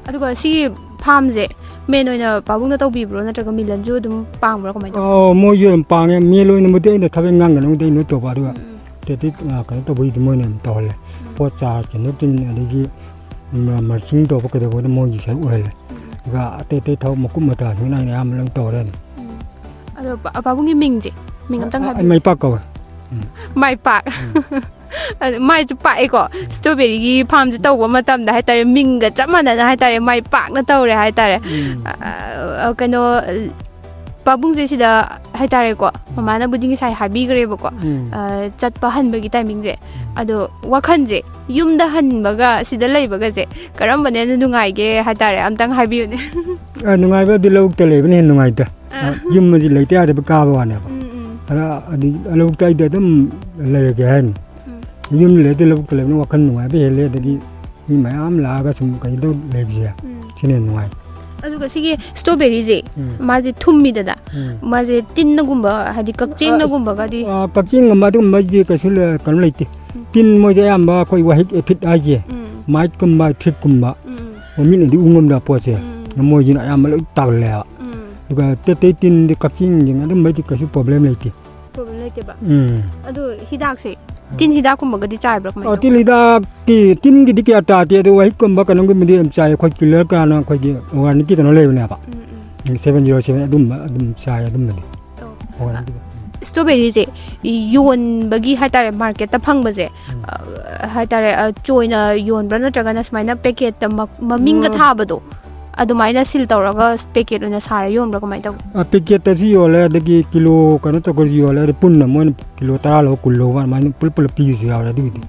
ꯑꯗꯨꯒ ꯁꯤꯒꯤ farmꯁꯦ main ꯑꯣꯏꯅ ꯄꯥꯕꯨꯡꯅ ꯇꯧꯕꯤꯕ꯭ꯔꯣ, ꯅꯠꯇ꯭ꯔꯒ ꯃꯤꯂꯟꯁꯨ ꯑꯗꯨꯝ ꯄꯥꯡꯕ꯭ꯔꯣ, ꯀꯃꯥꯏꯅ ꯇꯧꯕ? ꯑꯣ, ꯃꯣꯏꯁꯨ ꯑꯗꯨꯝ ꯄꯥꯡꯉꯦ꯫ Main ꯑꯣꯏꯅꯕꯨꯗꯤ ꯑꯩꯅ ꯊꯕꯛ ꯏꯪꯈꯥꯡ ꯀꯩꯅꯣꯕꯨꯗꯤ ꯑꯩꯅ ꯂꯣꯏ ꯇꯧꯕ, ꯑꯗꯨꯒ ꯎꯝ, ꯎꯝ꯫ ꯑꯇꯩ ꯑꯇꯩ, ꯑ, ꯀꯩꯅꯣ ꯇꯧꯕꯒꯤꯗꯤ ꯃꯣꯏꯅ ꯑꯗꯨꯝ ꯇꯧꯍꯜꯂꯦ꯫ ꯎꯝ꯫ ꯄꯣꯠ ꯆꯥꯔ ꯆꯦꯟꯊꯣꯛ ꯆꯦꯟꯁꯤꯟ, ꯑꯗꯒꯤ, ꯎꯝ, mulching ꯇꯧꯕ ꯀꯩꯗꯧꯕꯗ ꯃꯣꯏꯒꯤ ꯁꯔꯨꯛ ꯑꯣꯏꯍꯜꯂꯦ꯫ ꯎꯝ, ꯎꯝ꯫ ꯑꯗꯨꯒ ꯑꯇꯩ ꯑꯇꯩ ꯊꯕꯛ ꯃꯀꯨꯞ ꯃꯇꯥꯁꯤꯡꯅ ꯑꯩꯅ ꯑꯌꯥꯝꯕ ꯂꯣꯏ ꯇꯧꯔꯦ ꯑꯗꯨꯝ꯫ ꯎꯝ꯫ ꯑꯗꯣ ꯄꯥ-, ꯄꯥꯕꯨꯡꯒꯤ ꯃꯤꯡꯁꯦ, ꯃꯤꯡ ꯑꯝꯇꯪ ꯑ, ꯑ, ꯍꯥꯏꯕꯤꯌꯨ꯫ ꯃꯩꯄꯥꯛ ꯀꯧꯋꯦ꯫ ꯎꯝ꯫ ꯃꯥꯏ ꯄꯥꯛ꯫ ꯎꯝ꯫ ꯑꯗꯨ ꯃꯥꯏꯁꯨ ꯄꯥꯛꯑꯦꯀꯣ꯫ ꯎꯝ꯫ Strawberryꯒꯤ farmꯁꯦ ꯇꯧꯕ ꯃꯇꯝꯗ ꯍꯥꯏꯇꯥꯔꯦ, ꯃꯤꯡꯒ ꯆꯞ ꯃꯥꯟꯅꯅ ꯍꯥꯏꯇꯥꯔꯦ, ꯃꯥꯏ ꯄꯥꯛꯅ ꯇꯧꯔꯦ ꯍꯥꯏꯇꯥꯔꯦ꯫ ꯎꯝ꯫ ꯑ, ꯑ, ꯀꯩꯅꯣ, ꯄꯥꯕꯨꯡꯁꯦ ꯁꯤꯗ ꯍꯥꯏꯇꯥꯔꯦꯀꯣ, ꯎꯝ꯫ ꯃꯃꯥꯅꯕꯨꯗꯤ ꯉꯁꯥꯏ ꯍꯥꯏꯕꯤꯈ꯭ꯔꯦꯕꯀꯣ꯫ ꯎꯝ꯫ ꯑ, ꯆꯠꯄ ꯍꯟꯕꯒꯤ timingꯁꯦ꯫ ꯎꯝ꯫ ꯑꯗꯣ ꯋꯥꯈꯜꯁꯦ, ꯌꯨꯝꯗ ꯍꯟꯕꯒ ꯁꯤꯗ ꯂꯩꯕꯒꯁꯦ ꯀꯔꯝꯕꯅ ꯍꯦꯟꯅ ꯅꯨꯡꯉꯥꯏꯒꯦ ꯍꯥꯏꯇꯥꯔꯦ, ꯑꯝꯇꯪ ꯍꯥꯏꯕꯤꯌꯨꯅꯦ꯫ ꯑ, ꯅꯨꯡꯉꯥꯏꯕꯗꯤ ꯂꯧꯕꯨꯛꯇ ꯂꯩꯕꯅ ꯍꯦꯟꯅ ꯅꯨꯡꯉꯥꯏꯗ꯫ ꯑ꯫ ꯑ, ꯌꯨꯝ ꯑꯁꯤ ꯂꯩꯇ ꯌꯥꯗꯕ ꯀꯥꯕ ꯋꯥꯅꯦꯕ꯫ ꯎꯝ, ꯎꯝ꯫ ꯑꯗ, ꯑꯗꯨ ꯂꯧꯕꯨꯛꯇ ꯑꯩꯗꯤ ꯑꯗꯨꯝ ꯂꯩꯔꯒꯦ ꯍꯥꯏꯅꯤ꯫ ꯎꯝ꯫ ꯌꯨꯝ ꯂꯩꯔꯗꯤ ꯂꯧꯕꯨꯛꯇ ꯂꯩꯕꯅ ꯋꯥꯈꯜ ꯅꯨꯡꯉꯥꯏꯕ ꯍꯦꯜꯂꯦ, ꯑꯗꯒꯤ ꯎꯝ꯫ ꯃꯤ ꯃꯌꯥꯝ ꯂꯥꯛꯑꯒ ꯁꯨꯝ ꯀꯩꯅꯣ ꯇꯧ ꯂꯩꯕꯁꯦ, ꯎꯝ꯫ ꯁꯤꯅ ꯍꯦꯟꯅ ꯅꯨꯡꯉꯥꯏ꯫ ꯑꯗꯨꯒ ꯁꯤꯒꯤ strawberryꯁꯦ, ꯎꯝ꯫ ꯃꯥꯁꯦ ꯊꯨꯝꯃꯤꯗꯅ, ꯎꯝ꯫ ꯃꯥꯁꯦ ꯇꯤꯟꯅꯒꯨꯝꯕ, ꯍꯥꯏꯗꯤ ꯀꯛꯆꯦꯡꯅꯒꯨꯝꯕꯒꯗꯤ? ꯑ, ꯀꯛꯆꯦꯡꯒꯨꯝꯕ ꯑꯗꯨꯒꯨꯝꯕꯗꯤ ꯀꯩꯁꯨ ꯂ-, ꯀꯩꯅꯣ ꯂꯩꯇꯦ꯫ ꯎꯝ꯫ ꯇꯤꯟ ꯃꯣꯏꯗꯤ ꯑꯌꯥꯝꯕ ꯑꯩꯈꯣꯏ ꯋꯥꯍꯤꯛ ꯑꯦꯐꯤꯠ ꯍꯥꯏꯁꯦ, ꯎꯝ꯫ Miteꯀꯨꯝꯕ, ꯊ꯭ꯔꯤꯞꯀꯨꯝꯕ, ꯎꯝ꯫ ꯃꯤꯠꯅꯗꯤ ꯎ ꯉꯝꯗꯕ ꯄꯣꯠꯁꯦ, ꯎꯝ꯫ ꯃꯣꯏꯁꯤꯅ ꯑꯌꯥꯝꯕ ꯂꯣꯏ ꯇꯥꯒꯜꯂꯦꯕ꯫ ꯎꯝ꯫ ꯑꯗꯨꯒ ꯑꯇꯩ ꯑꯇꯩ ꯇꯤꯟꯗꯤ, ꯀꯛꯆꯦꯡꯁꯤꯡ ꯑꯗꯨꯝꯕꯩꯗꯤ ꯀꯩꯁꯨ problem ꯂꯩꯇꯦ꯫ Problem ꯂꯩꯇꯦꯕ? ꯎꯝ꯫ ꯑꯗꯣ ꯍꯤꯗꯥꯛꯁꯦ? ꯇꯤꯟ ꯍꯤꯗꯥꯛꯀꯨꯝꯕꯒꯗꯤ ꯆꯥꯏꯕ꯭ꯔꯥ, ꯀꯃꯥꯏꯅ ꯑꯣ, ꯇꯧꯒꯦ? ꯇꯤꯜ ꯍꯤꯗꯥꯛꯇꯤ, ꯇꯤꯟꯒꯤꯗꯤ ꯀꯌꯥ ꯇꯥꯗꯦ, ꯑꯗꯨꯒ ꯋꯥꯍꯤꯛꯀꯨꯝꯕ ꯀꯩꯅꯣꯒꯨꯝꯕꯗꯤ ꯌꯥꯝ ꯆꯥꯏ꯫ ꯑꯩꯈꯣꯏ ꯀꯤꯂꯔ ꯀꯥꯏꯅ ꯑꯩꯈꯣꯏꯒꯤ ꯑꯣꯔꯒꯥꯅꯤꯛꯀꯤ ꯀꯩꯅꯣ ꯂꯩꯕꯅꯦꯕ, ꯎꯝ, ꯎꯝ. ꯁꯚꯦꯟ ꯖꯤꯔꯣ ꯁꯚꯦꯟ, ꯑꯗꯨꯝꯕ ꯑꯗꯨꯝ ꯆꯥꯏ꯫ ꯑꯗꯨꯝꯕꯗꯤ ꯑꯣ. ꯑꯣꯔꯒꯥꯅꯤꯛꯀꯤ. ꯏꯁꯇ꯭ꯔꯣꯕꯦꯔꯤꯁꯦ ꯌꯣꯟꯕꯒꯤ ꯍꯥꯏꯇꯥꯔꯦ, ꯃꯥꯔꯀꯦꯠꯇ ꯐꯪꯕꯁꯦ, ꯎꯝ. ꯑ, ꯍꯥꯏꯇꯥꯔꯦ, ꯑ, ꯆꯣꯏꯅ ꯌꯣꯟꯕ꯭ꯔꯥ, ꯅꯠꯇ꯭ꯔꯒꯅ ꯁꯨꯃꯥꯏꯅ ꯄꯦꯀꯦꯠꯇ ꯃ-, ꯃꯃꯤꯡꯒ ꯑ. ꯊꯥꯕꯗꯣ, ꯑꯗꯨꯃꯥꯏꯅ ꯁꯤꯜ ꯇꯧꯔꯒ ꯄꯦꯀꯦꯠ ꯑꯣꯏꯅ ꯁꯥꯔ ꯌꯣꯟꯕ꯭ꯔꯥ, ꯀꯃꯥꯏꯅ ꯇꯧꯒꯦ? ꯑ, ꯄꯦꯀꯦꯠꯇꯁꯨ ꯌꯣꯜꯂꯦ, ꯑꯗꯒꯤ ꯀꯤꯂꯣ ꯀꯩꯅꯣ ꯇꯧꯔꯒꯁꯨ ꯌꯣꯜꯂꯦ, ꯑꯗꯩ ꯄꯨꯟꯅ ꯃꯣꯏꯅ ꯀꯤꯂꯣ ꯇꯔꯥ ꯂꯧꯕ, ꯀꯨꯟ ꯂꯧꯕ, ꯑꯗꯨꯃꯥꯏꯅ ꯄꯨꯂꯞ ꯄꯨꯂꯞ ꯄꯤꯕꯁꯨ ꯌꯥꯎꯔꯦ꯫ ꯑꯗꯨꯒꯤꯗꯤ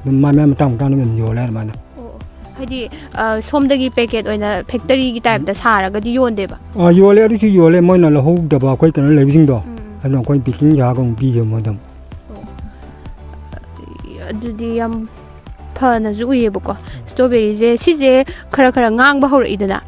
ꯑꯗꯨꯝ ꯃꯥꯏ ꯃꯥꯏ ꯃꯇꯥꯡ ꯃꯇꯥꯡꯗ ꯑꯗꯨꯝ ꯌꯣꯜꯂꯦ ꯑꯗꯨꯃꯥꯏꯅ. ꯑꯣ, ꯑꯣ. ꯍꯥꯏꯗꯤ, ꯑ, ꯁꯣꯝꯗꯒꯤ ꯄꯦꯀꯦꯠ ꯑꯣꯏꯅ ꯐꯦꯛꯇꯔꯤꯒꯤ ꯇꯥꯏꯞꯇ ꯁꯥꯔꯒꯗꯤ ꯌꯣꯟꯗꯦꯕ? ꯑ, ꯌꯣꯜꯂꯦ, ꯑꯗꯨꯁꯨ ꯌꯣꯜꯂꯦ, ꯃꯣꯏꯅ ꯂꯧꯍꯧꯗꯕ ꯑꯩꯈꯣꯏ ꯀꯩꯅꯣ ꯂꯩꯕꯁꯤꯡꯗꯣ, ꯎꯝ. ꯑꯗꯨꯅ ꯑꯩꯈꯣꯏ ꯄꯦꯀꯤꯡ ꯁꯥꯔꯒ ꯑꯃꯨꯛ ꯄꯤꯌꯦ ꯃꯣꯏꯗ ꯑꯃꯨꯛ. ꯑꯗꯨꯗꯤ ꯌꯥꯝ ꯐꯅꯁꯨ ꯎꯏꯌꯦꯕꯀꯣ, ꯏꯁꯇ꯭ꯔꯣꯕꯦꯔꯤꯁꯦ꯫ ꯁꯤꯁꯦ ꯈꯔ ꯈꯔ ꯉꯥꯡꯕ ꯍꯧꯔꯛꯏꯗꯅ,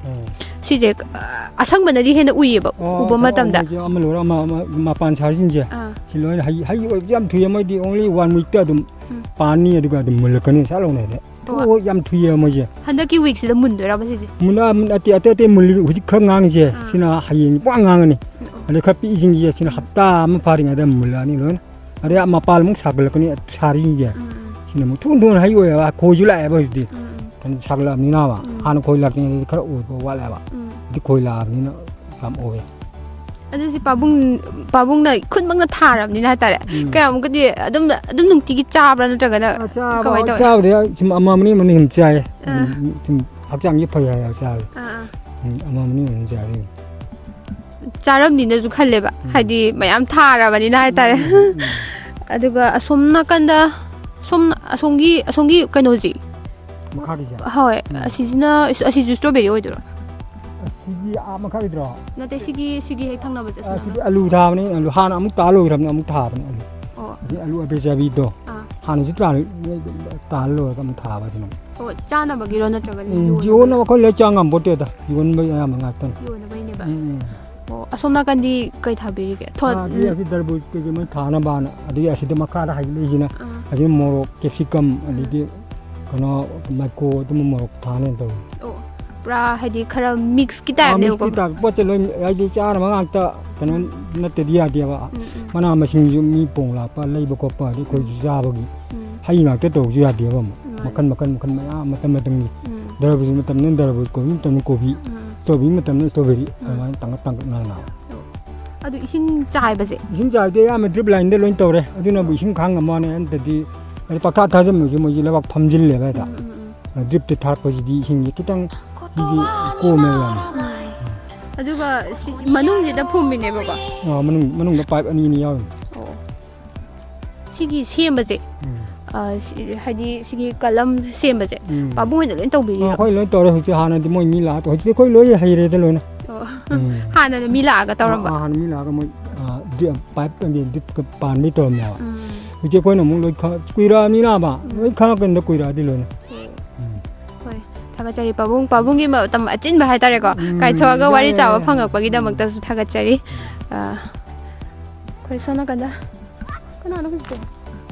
ꯁꯤꯁꯦ, ꯑ, ꯑꯁꯪꯕꯅꯗꯤ ꯍꯦꯟꯅ ꯎꯏꯌꯦꯕ, ꯑꯣ, ꯎꯕ ꯑꯣ, ꯃꯇꯝꯗ. ꯃꯣꯏꯁꯦ ꯑꯃ ꯂꯣꯏꯔ ꯑꯃ, ꯑꯃ, ꯃꯄꯥꯟ ꯁꯥꯔꯤꯁꯤꯡꯁꯦ, ꯑꯥ. ꯁꯤ ꯂꯣꯏꯅ ꯍꯩ, ꯍꯩ ꯑꯣꯏꯕꯁꯦ ꯌꯥꯝ ꯊꯨꯏꯌꯦ, ꯃꯣꯏꯗꯤ only one weekꯇ ꯑꯗꯨꯝ ꯎꯝ. ꯄꯥꯟꯅꯤ, ꯑꯗꯨꯒ ꯑꯗꯨꯝ ꯃꯨꯜꯂꯛꯀꯅꯤ, ꯁꯠ ꯂꯥꯎꯅ ꯍꯦꯛꯇ. ꯑꯣ. ꯑꯣ, ꯌꯥꯝ ꯊꯨꯏꯌꯦ ꯃꯣꯏꯁꯦ. ꯍꯟꯗꯛꯀꯤ ꯋꯤꯛꯁꯤꯗ ꯃꯨꯟꯗꯣꯏꯔꯕ ꯁꯤꯁꯦ? ꯃꯨꯜꯂ-, ꯃꯨꯟ-, ꯑꯇꯩ, ꯑꯇꯩ, ꯑꯇꯩ ꯃꯨꯜꯂꯤ, ꯍꯧꯖꯤꯛ ꯈꯔ ꯉꯥꯡꯉꯤꯁꯦ, ꯑꯥ. ꯁꯤꯅ ꯍꯌꯦꯡ ꯄꯨꯔꯥ ꯉꯥꯡꯉꯅꯤ. ꯑꯣ. ꯑꯗꯩ ꯈꯔ ꯄꯤꯛꯏꯁꯤꯡꯁꯦ, ꯁꯤꯅ ꯍꯞꯇꯥ ꯑꯃ ꯐꯥꯔꯤꯉꯩꯗ ꯃꯨꯜꯂꯛꯑꯅꯤ ꯂꯣꯏꯅ. ꯑꯗꯩ ꯃꯄꯥꯟ ꯑꯃꯨꯛ ꯁꯥꯒꯠꯂꯛꯀꯅꯤ, ꯁꯥꯔꯤꯁꯤꯡꯁꯦ. ꯎꯝ, ꯎꯝ. ꯁꯤꯅ ꯑꯃꯨꯛ ꯊꯨꯅ ꯊꯨꯅ ꯍꯩ ꯑꯣꯏꯌꯦꯕ, ꯈꯣꯏꯁꯨ ꯂꯥꯛꯑꯦꯕ ꯍꯧꯖꯤꯛꯇꯤ. ꯎꯝ, ꯎꯝ. ꯀꯩꯅꯣ ꯁꯥꯒꯠꯂꯛꯑꯕꯅꯤꯅꯕ. ꯎꯝ. ꯍꯥꯟꯅ ꯈꯣꯏ ꯂꯥꯛꯇ꯭ꯔꯤꯉꯩꯗꯗꯤ ꯈꯔ ꯑꯣꯏꯕ ꯋꯥꯠꯂꯦꯕ. ꯎꯝ. ꯍꯧꯖꯤꯛ ꯈꯣꯏ ꯂꯥꯛꯑꯕꯅꯤꯅ ꯌꯥꯝ ꯑꯣꯏꯌꯦ. ꯑꯗꯨ ꯁꯤ ꯄꯥꯕꯨꯡ, ꯄꯥꯕꯨꯡꯅ ꯈꯨꯠꯃꯛꯅ ꯊꯥꯔꯕꯅꯤꯅ ꯍꯥꯏꯇꯥꯔꯦ. ꯎꯝ. ꯀꯌꯥꯃꯨꯛꯀꯗꯤ ꯑꯗꯨꯝ, ꯑꯗꯨꯝ ꯅꯨꯡꯇꯤꯒꯤ ꯆꯥꯕ꯭ꯔꯥ, ꯅꯠꯇ꯭ꯔꯒꯅ ꯑ, ꯆꯥꯕ, ꯀꯃꯥꯏꯅ ꯇꯧꯋꯤ? ꯆꯥꯕꯗꯤ ꯁꯨꯝ ꯑꯃ ꯑꯃꯅꯤ ꯑꯃꯅꯤ ꯁꯨꯝ ꯆꯥꯏꯌꯦ. ꯑꯥ. ꯎꯝ, ꯁꯨꯝ ꯍꯛꯆꯥꯡꯁꯦ ꯐꯩ ꯍꯥꯏꯌꯦ ꯆꯥꯕꯗꯤ. ꯑꯥ, ꯑꯥ. ꯎꯝ, ꯑꯃ ꯑꯃꯅꯤ ꯑꯃꯅꯤ ꯆꯥꯕꯗꯤ. ꯆꯥꯔꯝꯅꯤꯅꯁꯨ ꯈꯜꯂꯦꯕ, ꯎꯝ. ꯍꯥꯏꯗꯤ ꯃꯌꯥꯝ ꯊꯥꯔꯕꯅꯤꯅ ꯍꯥꯏꯇꯥꯔꯦ. ꯎꯝ, ꯎꯝ. ꯑꯗꯨꯒ ꯑꯁꯣꯝ ꯅꯥꯀꯟꯗ, ꯁꯣꯝ, ꯑꯁꯣꯝꯒꯤ, ꯑꯁꯣꯝꯒꯤ ꯀꯩꯅꯣꯁꯤ, ꯃꯈꯥꯒꯤꯁꯦ. ꯍꯣꯏ, ꯎꯝ. ꯑꯁꯤꯁꯤꯅ, ꯑꯁꯤꯁꯨ ꯏꯁꯇ꯭ꯔꯣꯕꯦꯔꯤ ꯑꯣꯏꯗꯣꯏꯔꯣ? ꯑꯁꯤꯒꯤ ꯑꯥ ꯃꯈꯥꯒꯤꯗ꯭ꯔꯣ? ꯅꯠꯇꯦ, ꯁꯤꯒꯤ, ꯁꯤꯒꯤ ꯍꯦꯛ ꯊꯪꯅꯕꯁꯦ, ꯑꯁꯣꯝ ꯑꯁꯤꯗꯤ ꯅꯥꯀꯟ. ꯑꯂꯨ ꯊꯥꯕꯅꯤ, ꯑꯂꯨ ꯍꯥꯟꯅ ꯑꯃꯨꯛ ꯊꯥ ꯂꯣꯏꯈ꯭ꯔꯕꯅꯤ, ꯑꯃꯨꯛ ꯊꯥꯕꯅꯤ ꯑꯂꯨ. ꯑꯣ. ꯑꯁꯤ ꯑꯂꯨ ꯑꯕꯦꯖꯥꯕꯤꯗꯣ. ꯑꯥ. ꯍꯥꯟꯅꯁꯨ ꯇꯥꯜ-, ꯇꯥꯜ ꯂꯣꯏꯔꯒ ꯑꯃꯨꯛ ꯊꯥꯕ ꯑꯁꯤꯅ. ꯑꯣ, ꯆꯥꯅꯕꯒꯤꯔꯣ, ꯅꯠꯇ꯭ꯔꯒꯅ ꯎꯝ, ꯌꯣꯟꯅꯕ? ꯌꯣꯟꯅꯕ ꯑꯩꯈꯣꯏ ꯂꯣꯏ ꯆꯥ ꯉꯝꯄꯣꯠꯇꯦꯗ, ꯌꯣꯟꯕ ꯑꯌꯥꯝꯕ ꯉꯥꯛꯇꯅꯤ. ꯌꯣꯟꯅꯕꯩꯅꯦꯕ. ꯎꯝ, ꯎꯝ. ꯑꯣ, ꯑꯁꯣꯝ ꯅꯥꯀꯟꯗꯤ ꯀꯩ ꯊꯥꯕꯤꯔꯤꯒꯦ? ꯊꯣ-, ꯑꯥ, ꯑꯗꯨꯗꯤ ꯑꯁꯤ ꯗꯔꯕꯨꯖ ꯀꯩꯀꯩ ꯃꯣꯏ ꯊꯥꯅꯕꯅ, ꯑꯗꯒꯤ ꯑꯁꯤꯗ ꯃꯈꯥꯗ ꯍꯥꯏꯒꯠꯂꯛꯏꯁꯤꯅ, ꯑꯥ. ꯑꯁꯤꯅ ꯃꯣꯔꯣꯛ, ꯀꯦꯞꯁꯤꯀꯝ, ꯑꯗꯒꯤ ꯀꯩꯅꯣ, ꯃꯥꯏꯀꯣ, ꯑꯗꯨꯝꯕ ꯃꯣꯔꯣꯛ ꯊꯥꯅꯦꯅ ꯇꯧꯔꯤ. ꯑꯣ, ꯄꯨꯔꯥ ꯍꯥꯏꯗꯤ ꯈꯔ ꯃꯤꯛꯁꯀꯤ ꯇꯥꯏꯞꯅꯦꯕꯀꯣ꯫ ꯃꯤꯛꯁꯀꯤ ꯇꯥꯏꯞ ꯄꯣꯠꯁꯦ ꯂꯣꯏ ꯍꯥꯏꯗꯤ ꯆꯥꯅꯕ ꯉꯥꯛꯇ ꯀꯩꯅꯣ ꯅꯠꯇꯗꯤ ꯌꯥꯗꯦꯕ꯫ ꯎꯝ, ꯎꯝ꯫ ꯃꯅꯥ ꯃꯁꯤꯡꯁꯨ ꯃꯤ ꯄꯣꯡ ꯂꯥꯛꯄ ꯂꯩꯕ ꯈꯣꯠꯄ ꯑꯗꯩ ꯑꯩꯈꯣꯏꯁꯨ ꯆꯥꯕꯒꯤ ꯎꯝ꯫ ꯍꯩ ꯉꯥꯛꯇ ꯇꯧꯕꯁꯨ ꯌꯥꯗꯦꯕ ꯑꯃꯨꯛ꯫ ꯃꯥꯅꯦ꯫ ꯃꯈꯟ ꯃꯈꯟ ꯃꯈꯟ ꯃꯌꯥꯝ ꯃꯇꯝ ꯃꯇꯝꯒꯤ ꯎꯝ꯫ ꯗꯔꯕꯨꯖ ꯃꯇꯝꯗ ꯗꯔꯕꯨꯖ, ꯀꯣꯕꯤ ꯃꯇꯝꯗ ꯀꯣꯕꯤ, ꯎꯝ꯫ ꯁ꯭ꯇ꯭ꯔꯣꯕꯦꯔꯤ ꯃꯇꯝꯗ ꯁ꯭ꯇ꯭ꯔꯣꯕꯦꯔꯤ ꯎꯝ꯫ ꯑꯗꯨꯃꯥꯏꯅ ꯇꯥꯡꯀꯛ ꯇꯥꯡꯀꯛ ꯅꯥꯏꯅ꯫ ꯑꯣ꯫ ꯑꯗꯨ ꯏꯁꯤꯡ ꯆꯥꯏꯕꯁꯦ? ꯏꯁꯤꯡ ꯆꯥꯏꯕꯗꯤ ꯑꯌꯥꯝꯕ ꯗ꯭ꯔꯤꯞ ꯂꯥꯏꯟꯗ ꯂꯣꯏ ꯇꯧꯔꯦ꯫ ꯑꯗꯨꯅꯕꯨ ꯏꯁꯤꯡ ꯈꯥꯡ ꯉꯝꯕ ꯋꯥꯅꯤ, ꯅꯠꯇ꯭ꯔꯗꯤ ꯍꯥꯏꯗꯤ ꯄꯪꯊꯥ ꯊꯥꯖꯤꯟꯕꯁꯨ ꯃꯣꯏꯁꯤ ꯂꯩꯕꯥꯛ ꯐꯝꯖꯤꯜꯂꯦꯕ ꯍꯦꯛꯇ꯫ ꯎꯝ, ꯎꯝ, ꯎꯝ꯫ ꯗ꯭ꯔꯤꯞꯇ ꯊꯥꯔꯛꯄꯁꯤꯗꯤ ꯏꯁꯤꯡꯁꯦ ꯈꯤꯇꯪ ꯁꯤꯗꯤ ꯀꯣꯝꯃꯦꯕ ꯌꯥꯝꯅ꯫ ꯎꯝ꯫ ꯑꯗꯨꯒ ꯁꯤ ꯃꯅꯨꯡꯁꯤꯗ ꯐꯨꯝꯃꯤꯅꯦꯕꯀꯣ? ꯑꯥ, ꯃꯅꯨꯡ, ꯃꯅꯨꯡꯗ ꯄꯥꯏꯞ ꯑꯅꯤ ꯑꯅꯤ ꯌꯥꯎꯔꯤ꯫ ꯑꯣ꯫ ꯁꯤꯒꯤ ꯁꯦꯝꯕꯁꯦ, ꯎꯝ꯫ ꯑ, ꯁꯤ-, ꯍꯥꯏꯗꯤ ꯁꯤꯒꯤ ꯀꯂꯝ ꯁꯦꯝꯕꯁꯦ, ꯎꯝ꯫ ꯄꯥꯕꯨꯡ ꯍꯣꯏꯅ ꯂꯣꯏ ꯇꯧꯕꯤꯔꯤꯔꯣ? ꯑꯥ, ꯑꯩꯈꯣꯏ ꯂꯣꯏ ꯇꯧꯔꯦ꯫ ꯍꯧꯖꯤꯛ ꯍꯥꯟꯅꯗꯤ ꯃꯣꯏ ꯃꯤ ꯂꯥꯛꯑ ꯇꯧ-, ꯍꯧꯖꯤꯛꯇꯤ ꯑꯩꯈꯣꯏ ꯂꯣꯏ ꯍꯩꯔꯦꯗ ꯂꯣꯏꯅ꯫ ꯑꯣ꯫ ꯎꯝ꯫ ꯍꯥꯟꯅꯅ ꯃꯤ ꯂꯥꯛꯑꯒ ꯇꯧꯔꯝꯕ? ꯑꯥ, ꯑꯥ, ꯍꯥꯟꯅ ꯃꯤ ꯂꯥꯛꯑꯒ ꯃꯣꯏ, ꯑꯥ, ꯗ꯭ꯔꯤ-, ꯄꯥꯏꯞ ꯑꯃꯗꯤ ꯗ꯭ꯔꯤꯞꯀ ꯄꯥꯟꯕꯩ ꯇꯧꯔꯝꯃꯦꯕ꯫ ꯎꯝ꯫ ꯍꯧꯖꯤꯛꯇꯤ ꯑꯩꯈꯣꯏꯅ ꯑꯃꯨꯛ ꯂꯣꯏ ꯈꯪ-, ꯀꯨꯏꯔꯛꯑꯕꯅꯤꯅ ꯑꯕ, ꯎꯝ꯫ ꯂꯣꯏ ꯈꯪꯉꯛꯀꯅꯤꯗ ꯀꯨꯏꯔꯛꯑꯗꯤ ꯂꯣꯏꯅ꯫ ꯎꯝ꯫ ꯎꯝ꯫ ꯍꯣꯏ, ꯊꯥꯒꯠꯆꯔꯤ ꯄꯥꯕꯨꯡ꯫ ꯄꯥꯕꯨꯡꯒꯤ ꯃꯇꯝ ꯑꯆꯤꯟꯕ ꯍꯥꯏꯇꯥꯔꯦꯀꯣ, ꯎꯝ, ꯀꯥꯏꯊꯣꯛꯑꯒ ꯋꯥꯔꯤ ꯌꯥꯏ, ꯆꯥꯕ ꯌꯥꯏ, ꯌꯥꯏ꯫ ꯐꯪꯉꯛꯄꯒꯤꯗꯃꯛꯇꯁꯨ ꯊꯥꯒꯠꯆꯔꯤ꯫ ꯎꯝ꯫ ꯑꯥ, ꯑꯩꯈꯣꯏ ꯁꯣꯝ ꯅꯥꯀꯟꯗ ꯀꯅꯥꯅꯣ ꯍꯧꯖꯤꯛꯇꯣ?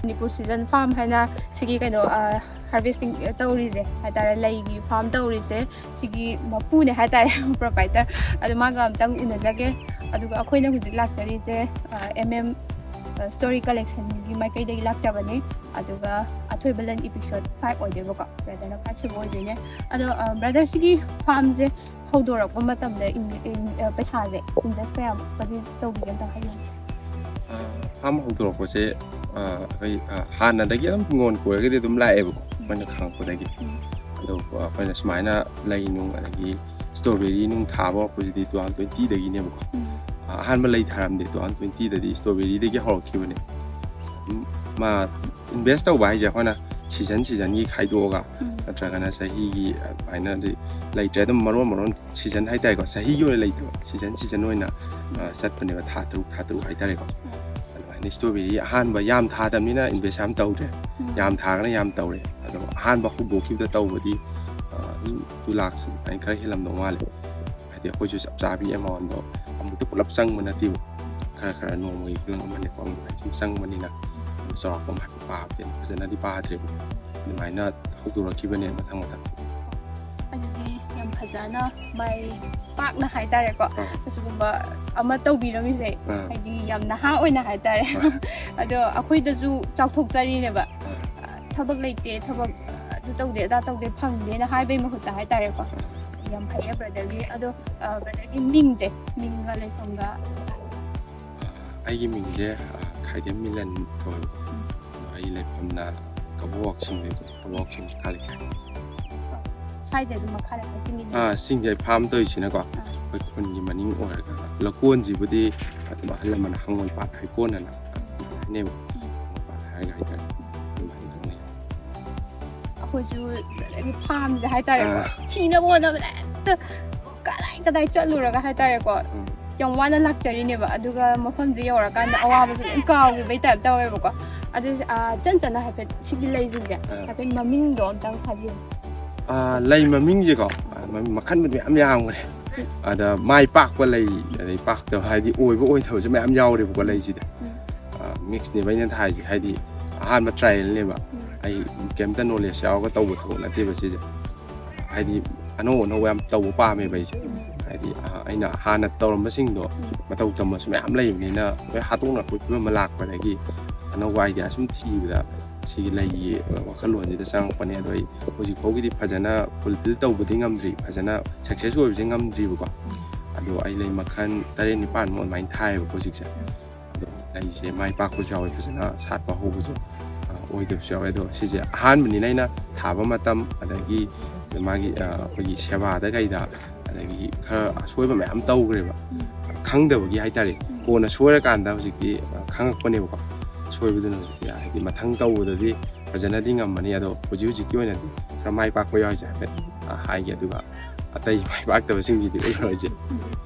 ꯃꯅꯤꯄꯨꯔ ꯁꯤꯖꯟ ꯐꯥꯔꯝ ꯍꯥꯏꯅ ꯁꯤꯒꯤ ꯀꯩꯅꯣ, ꯑꯥ, ꯍꯥꯔꯚꯦꯁꯇꯤꯡ ꯇꯧꯔꯤꯁꯦ ꯍꯥꯏꯇꯥꯔꯦ, ꯂꯩꯒꯤ ꯐꯥꯔꯝ ꯇꯧꯔꯤꯁꯦ, ꯁꯤꯒꯤ ꯃꯄꯨꯅꯦ ꯍꯥꯏꯇꯥꯔꯦ, ꯄ꯭ꯔꯣꯄꯥꯏꯇꯔ꯫ ꯑꯗꯣ ꯃꯥꯒ ꯑꯝꯇꯪ ꯎꯅꯖꯒꯦ꯫ ꯑꯗꯨꯒ ꯑꯩꯈꯣꯏꯅ ꯍꯧꯖꯤꯛ ꯂꯥꯛꯆꯔꯤꯁꯦ, ꯑꯥ, ꯑꯦꯝ ꯑꯦꯝ, ꯑꯥ, ꯁ꯭ꯇꯣꯔꯤ ꯀꯂꯦꯛꯁꯟꯒꯤ ꯃꯥꯏꯀꯩꯗꯒꯤ ꯂꯥꯛꯆꯕꯅꯦ꯫ ꯑꯗꯨꯒ ꯑꯊꯣꯏꯕ ꯂꯟ ꯏꯄꯤꯁꯣꯠ ꯐꯥꯏꯚ ꯑꯣꯏꯗꯣꯏꯕꯀꯣ, ꯕ꯭ꯔꯗꯔꯅ ꯐꯥꯏꯚ ꯁꯨꯕ ꯑꯣꯏꯗꯣꯏꯅꯦ꯫ ꯑꯗꯣ, ꯑꯥ, ꯕ꯭ꯔꯗꯔ, ꯁꯤꯒꯤ ꯐꯥꯔꯝꯁꯦ ꯍꯧꯗꯣꯔꯛꯄ ꯃꯇꯝꯗ ꯏꯟ-, ꯏꯟ-, ꯑ, ꯄꯩꯁꯥꯁꯦ ꯏꯟꯚꯦꯁ ꯀꯌꯥꯃꯨꯛꯀꯗꯤ ꯇꯧꯈꯤꯒꯦ ꯑꯝꯇ ꯍꯥꯏꯕꯤꯌꯨ꯫ ꯑ, ꯐꯥꯔꯝ ꯍꯧꯗꯣꯔꯛꯄꯁꯦ, ꯑ, ꯑꯩꯈꯣꯏ, ꯑ, ꯍꯥꯟꯅꯗꯒꯤ ꯑꯗꯨꯝ ꯍꯤꯡꯒꯣꯜ ꯀꯣꯏꯔꯒꯗꯤ ꯑꯗꯨꯝ ꯂꯥꯛꯑꯦꯕꯀꯣ, ꯑꯩꯈꯣꯏꯅ ꯈꯪꯉꯛꯄꯗꯒꯤ꯫ ꯎꯝ꯫ ꯑꯗꯣ, ꯑ, ꯑꯩꯈꯣꯏꯅ ꯁꯨꯃꯥꯏꯅ ꯂꯩ ꯅꯨꯡ ꯑꯗꯒꯤ ꯏꯁꯇ꯭ꯔꯣꯕꯦꯔꯤ ꯅꯨꯡ ꯊꯥꯕ ꯍꯧꯔꯛꯄꯁꯤꯗꯤ two thousand twenty ꯗꯒꯤꯅꯦꯕꯀꯣ꯫ ꯎꯝ꯫ ꯑ, ꯑꯍꯥꯟꯕ ꯂꯩ ꯊꯥꯔꯝꯗꯦ, two thousand twenty ꯗꯗꯤ ꯏꯁꯇ꯭ꯔꯣꯕꯦꯔꯤꯗꯒꯤ ꯍꯧꯔꯛꯈꯤꯕꯅꯦ꯫ ꯎꯝ, ꯃꯥ ꯏꯟꯚꯦꯁ ꯇꯧꯕ ꯍꯥꯏꯁꯦ ꯑꯩꯈꯣꯏꯅ ꯁꯤꯖꯟ ꯁꯤꯖꯟꯒꯤ ꯈꯥꯏꯗꯣꯛꯑꯒ ꯎꯝ꯫ ꯅꯠꯇ꯭ꯔꯒꯅ ꯆꯍꯤꯒꯤ ꯑꯗꯨꯃꯥꯏꯅꯗꯤ ꯂꯩꯇ꯭ꯔꯦ꯫ ꯑꯗꯨꯝ ꯃꯔꯣꯟ ꯃꯔꯣꯟ ꯁꯤꯖꯟ ꯍꯥꯏꯇꯥꯔꯦꯀꯣ, ꯆꯍꯤꯒꯤ ꯑꯣꯏꯅ ꯂꯩꯇꯕ, ꯁꯤꯖꯟ ꯁꯤꯖꯟ ꯑꯣꯏꯅ, ꯑ, ꯆꯠꯄꯅꯦꯕ, ꯊꯥ ꯇꯔꯨꯛ, ꯊꯥ ꯇꯔꯨꯛ ꯍꯥꯏꯇꯥꯔꯦꯀꯣ꯫ ꯎꯝ꯫ ꯑꯗꯨꯃꯥꯏꯅ ꯏꯁꯇ꯭ꯔꯣꯕꯦꯔꯤ ꯑꯍꯥꯟꯕ ꯌꯥꯝ ꯊꯥꯗꯕꯅꯤꯅ ꯏꯟꯚꯦꯁ ꯌꯥꯝ ꯇꯧꯗ꯭ꯔꯦ꯫ ꯎꯝ꯫ ꯌꯥꯝ ꯊꯥꯔꯒꯅ ꯌꯥꯝ ꯇꯧꯔꯦ꯫ ꯑꯗꯣ ꯑꯍꯥꯟꯕ ꯍꯧꯗꯣꯛꯈꯤꯕꯗ ꯇꯧꯕꯗꯤ, ꯑ, ꯑꯗꯨꯝ two lakhs ꯑꯗꯨꯃꯥꯏꯅ ꯈꯔ ꯍꯦꯜꯂꯝꯗꯧ ꯃꯥꯜꯂꯦ꯫ ꯍꯥꯏꯗꯤ ꯑꯩꯈꯣꯏꯁꯨ ꯆꯞ ꯆꯥꯕꯤ ꯑꯦꯃꯥꯎꯟꯗꯣ ꯑꯃꯨꯛꯇ ꯄꯨꯂꯞ ꯆꯪꯕ ꯅꯠꯇꯦꯕ꯫ ꯈꯔ ꯈꯔ ꯅꯣꯡꯃꯒꯤ ꯈꯨꯂꯪ ꯑꯃꯅꯤ ꯈꯣꯠꯂꯝꯅꯤ ꯁꯨꯝ ꯆꯪꯕꯅꯤꯅ ꯆꯥꯎꯔꯥꯛꯄ ꯑꯃ ꯍꯥꯏꯐꯦꯠ ꯄꯥꯕꯗꯤ ꯐꯖꯅꯗꯤ ꯄꯥꯗ꯭ꯔꯦꯕ꯫ ꯑꯗꯨꯃꯥꯏꯅ ꯍꯧꯗꯣꯔꯛꯈꯤꯕꯅꯦ ꯃꯊꯪ ꯃꯊꯪ꯫ ꯑꯗꯨꯗꯤ ꯌꯥꯝ ꯐꯖꯅ ꯃꯥꯏ ꯄꯥꯛꯅ ꯍꯥꯏꯇꯥꯔꯦꯀꯣ, ꯑꯥ꯫ ꯑꯁꯤꯒꯨꯝꯕ ꯑꯃ ꯇꯧꯕꯤꯔꯝꯃꯤꯁꯦ, ꯑꯥ꯫ ꯍꯥꯏꯗꯤ ꯌꯥꯝ ꯅꯍꯥ ꯑꯣꯏꯅ ꯍꯥꯏꯇꯥꯔꯦ꯫ ꯑꯥ꯫ ꯑꯗꯣ ꯑꯩꯈꯣꯏꯗꯁꯨ ꯆꯥꯎꯊꯣꯛꯆꯔꯤꯅꯦꯕ꯫ ꯑꯥ꯫ ꯊꯕꯛ ꯂꯩꯇꯦ, ꯊꯕꯛ ꯑꯗꯨ ꯇꯧꯗꯦ, ꯑꯗꯥ ꯇꯧꯗꯦ, ꯐꯪꯗꯦꯅ ꯍꯥꯏꯕꯩ ꯃꯍꯨꯠꯇ ꯍꯥꯏꯇꯥꯔꯦꯀꯣ꯫ ꯌꯥꯝ ꯐꯩꯌꯦ ꯕ꯭ꯔꯗꯔꯒꯤ꯫ ꯑꯗꯣ ꯕ꯭ꯔꯗꯔꯒꯤ ꯃꯤꯡꯁꯦ, ꯃꯤꯡꯒ ꯂꯩꯐꯝꯒ꯫ ꯑꯩꯒꯤ ꯃꯤꯡꯁꯦ, ꯑ, ꯈꯥꯏꯗꯦꯝ ꯃꯤꯂꯟ ꯀꯧꯋꯦꯕ꯫ ꯑꯗꯣ ꯑꯩ ꯂꯩꯐꯝꯅ ꯀꯕꯣꯛ ꯋꯥꯛꯆꯤꯡꯗ, ꯀꯕꯣꯛ ꯋꯥꯛꯆꯤꯡ ꯃꯈꯥ ꯂꯩꯀꯥꯏ꯫ ꯁ꯭ꯋꯥꯏꯗ ꯑꯗꯨꯝ ꯃꯈꯥ ꯂꯩꯀꯥꯏ ꯆꯤꯡꯒꯤ꯫ ꯑꯥ, ꯆꯤꯡꯗ ꯑꯩ ꯐꯥꯔꯝ ꯇꯧꯔꯤꯁꯤꯅꯀꯣ, ꯑꯩꯈꯣꯏ ꯈꯨꯟꯒꯤ ꯃꯅꯤꯡ ꯑꯣꯏꯔꯒ, ꯂꯧꯀꯣꯟꯁꯤꯕꯨꯗꯤ ꯑꯗꯨꯝ ꯑꯍꯜ ꯂꯃꯟꯅ ꯍꯪꯉꯣꯏ ꯄꯥꯠ ꯍꯩꯀꯣꯟ ꯍꯥꯏꯅ ꯍꯥꯏꯅꯩꯕ꯫ ꯍꯪꯉꯣꯏ ꯄꯥꯠ ꯍꯥꯏꯔꯒ ꯍꯥꯏꯇꯥꯔꯦ, ꯑꯗꯨꯃꯥꯏꯅ ꯈꯪꯅꯩ꯫ ꯑꯩꯈꯣꯏꯁꯨ ꯕ꯭ꯔꯗꯔꯒꯤ ꯐꯥꯔꯝꯁꯦ ꯍꯥꯏꯇꯥꯔꯦꯀꯣ, ꯑꯥ꯫ ꯊꯤꯅꯕ ꯍꯣꯠꯅꯕꯗ ꯍꯦꯛꯇ ꯀꯗꯥꯏ ꯀꯗꯥꯏ ꯆꯠꯂꯨꯔꯒ ꯍꯥꯏꯇꯥꯔꯦꯀꯣ, ꯎꯝ꯫ ꯌꯥꯝ ꯋꯥꯅ ꯂꯥꯛꯆꯔꯤꯅꯦꯕ꯫ ꯑꯗꯨꯒ ꯃꯐꯝꯁꯦ ꯌꯧꯔꯀꯥꯟꯗ ꯑꯋꯥꯕꯁꯦ ꯂꯣꯏ ꯀꯥꯎꯈꯤꯕꯩ ꯇꯥꯏꯞ ꯇꯧꯋꯦꯕꯀꯣ꯫ ꯑꯗꯨ ꯑꯥ, ꯆꯟ ꯆꯟꯅ ꯍꯥꯏꯐꯦꯠ ꯁꯤꯒꯤ ꯂꯩꯁꯤꯡꯁꯦ, ꯑꯥ꯫ ꯍꯥꯏꯐꯦꯠ ꯃꯃꯤꯡꯗꯣ ꯑꯝꯇꯪ ꯍꯥꯏꯕꯤꯌꯨ꯫ ꯑꯥ, ꯂꯩ ꯃꯃꯤꯡꯁꯦꯀꯣ, ꯑꯥ, ꯃꯃꯤꯡ ꯃꯈꯟꯕꯨꯗꯤ ꯃꯌꯥꯝ ꯌꯥꯝꯈ꯭ꯔꯦ꯫ ꯑꯗ ꯃꯥꯏ ꯄꯥꯛꯄ ꯂꯩ, ꯑꯗꯩ ꯄꯥꯛꯇꯕ, ꯍꯥꯏꯗꯤ ꯑꯣꯏꯕ ꯑꯣꯏꯗꯕꯁꯨ ꯃꯌꯥꯝ ꯌꯥꯎꯔꯦꯕꯀꯣ ꯂꯩꯁꯤꯗ꯫ ꯎꯝ꯫ ꯑꯥ, ꯃꯤꯛꯁꯅꯦꯕ ꯑꯩꯅ ꯊꯥꯏꯁꯦ, ꯍꯥꯏꯗꯤ ꯑꯍꯥꯟꯕ ꯇ꯭ꯔꯥꯏꯌꯦꯜꯅꯦꯕ꯫ ꯎꯝ꯫ ꯑꯩ ꯀꯩꯝꯇ ꯅꯣꯂꯦꯖ ꯌꯥꯎꯔꯒ ꯇꯧꯕ ꯊꯕꯛ ꯅꯠꯇꯦꯕ ꯁꯤꯁꯦ꯫ ꯍꯥꯏꯗꯤ ꯑꯅꯧ ꯑꯅꯧꯕ ꯌꯥꯝ ꯇꯧꯕ ꯄꯥꯝꯃꯦꯕ ꯑꯩꯁꯦ꯫ ꯍꯥꯏꯗꯤ, ꯑꯥ, ꯑꯩꯅ ꯍꯥꯟꯅ ꯇꯧꯔꯝꯕꯁꯤꯡꯗꯣ ꯃꯇꯧ ꯇꯝꯕꯁꯨ ꯃꯌꯥꯝ ꯂꯩꯕꯅꯤꯅ, ꯂꯣꯏ ꯍꯥꯠꯇꯣꯛꯅꯔꯛꯄꯒꯤ ꯐꯤꯕꯝ ꯑꯃ ꯂꯥꯛꯄꯗꯒꯤ ꯑꯅꯧꯕ ꯑꯥꯏꯗꯤꯌꯥ ꯁꯨꯝ ꯊꯤꯕꯗ ꯁꯤꯒꯤ ꯂꯩꯒꯤ ꯋꯥꯈꯜꯂꯣꯟꯁꯤꯗ ꯆꯪꯉꯛꯄꯅꯦ꯫ ꯑꯗꯣ ꯑꯩ ꯍꯧꯖꯤꯛ ꯐꯥꯎꯒꯤꯗꯤ ꯐꯖꯅ ꯐꯨꯜꯐꯤꯜ ꯇꯧꯕꯗꯤ ꯉꯝꯗ꯭ꯔꯤ, ꯐꯖꯅ ꯁꯛꯁꯦꯁ ꯑꯣꯏꯕꯁꯦ ꯉꯝꯗ꯭ꯔꯤꯕꯀꯣ꯫ ꯑꯗꯣ ꯑꯩ ꯂꯩ ꯃꯈꯜ ꯇꯔꯦꯠ ꯅꯤꯄꯥꯟꯃꯨꯛ ꯑꯗꯨꯃꯥꯏꯅ ꯊꯥꯏꯌꯦꯕꯀꯣ ꯍꯧꯖꯤꯛꯁꯦ꯫ ꯑꯗꯣ ꯂꯩꯁꯦ ꯃꯥꯏ ꯄꯥꯛꯄꯁꯨ ꯌꯥꯎꯋꯦ, ꯐꯖꯅ ꯁꯥꯠꯄ ꯍꯧꯕꯁꯨ, ꯑ, ꯑꯣꯏꯗꯕꯁꯨ ꯌꯥꯎꯋꯦ꯫ ꯑꯗꯣ ꯁꯤꯁꯦ ꯑꯍꯥꯟꯕꯅꯤꯅ ꯑꯩꯅ ꯊꯥꯕ ꯃꯇꯝ, ꯑꯗꯒꯤ ꯃꯥꯒꯤ, ꯑ, ꯑꯩꯈꯣꯏꯒꯤ ꯁꯦꯕꯥꯗ ꯀꯩꯗ, ꯑꯗꯒꯤ ꯈꯔ ꯑꯁꯣꯏꯕ ꯃꯌꯥꯝ ꯇꯧꯈ꯭ꯔꯦꯕ, ꯈꯪꯗꯕꯒꯤ ꯍꯥꯏꯇꯥꯔꯦ꯫ ꯀꯣꯟꯅ ꯁꯣꯏꯔꯀꯥꯟꯗ ꯍꯧꯖꯤꯛꯇꯤ, ꯑ, ꯈꯪꯉꯛꯄꯅꯦꯕꯀꯣ꯫ ꯁꯣꯏꯕꯗꯨꯅ ꯍꯧꯖꯤꯛꯇꯤ ꯍꯥꯏꯗꯤ ꯃꯊꯪ ꯇꯧꯕꯗꯗꯤ ꯐꯖꯅꯗꯤ ꯉꯝꯃꯅꯤ꯫ ꯑꯗꯣ ꯍꯧꯖꯤꯛ ꯍꯧꯖꯤꯛꯀꯤ ꯑꯣꯏꯅꯗꯤ ꯈꯔ ꯃꯥꯏ ꯄꯥꯛꯄ ꯌꯥꯎꯔꯤꯁꯦ ꯍꯥꯏꯐꯦꯠ, ꯑ, ꯍꯥꯏꯒꯦ, ꯑꯗꯨꯒ ꯑꯇꯩ ꯃꯥꯏ ꯄꯥꯛꯇꯕꯁꯤꯡꯁꯤꯗꯤ ꯎꯠꯂꯔꯣꯏꯁꯦ꯫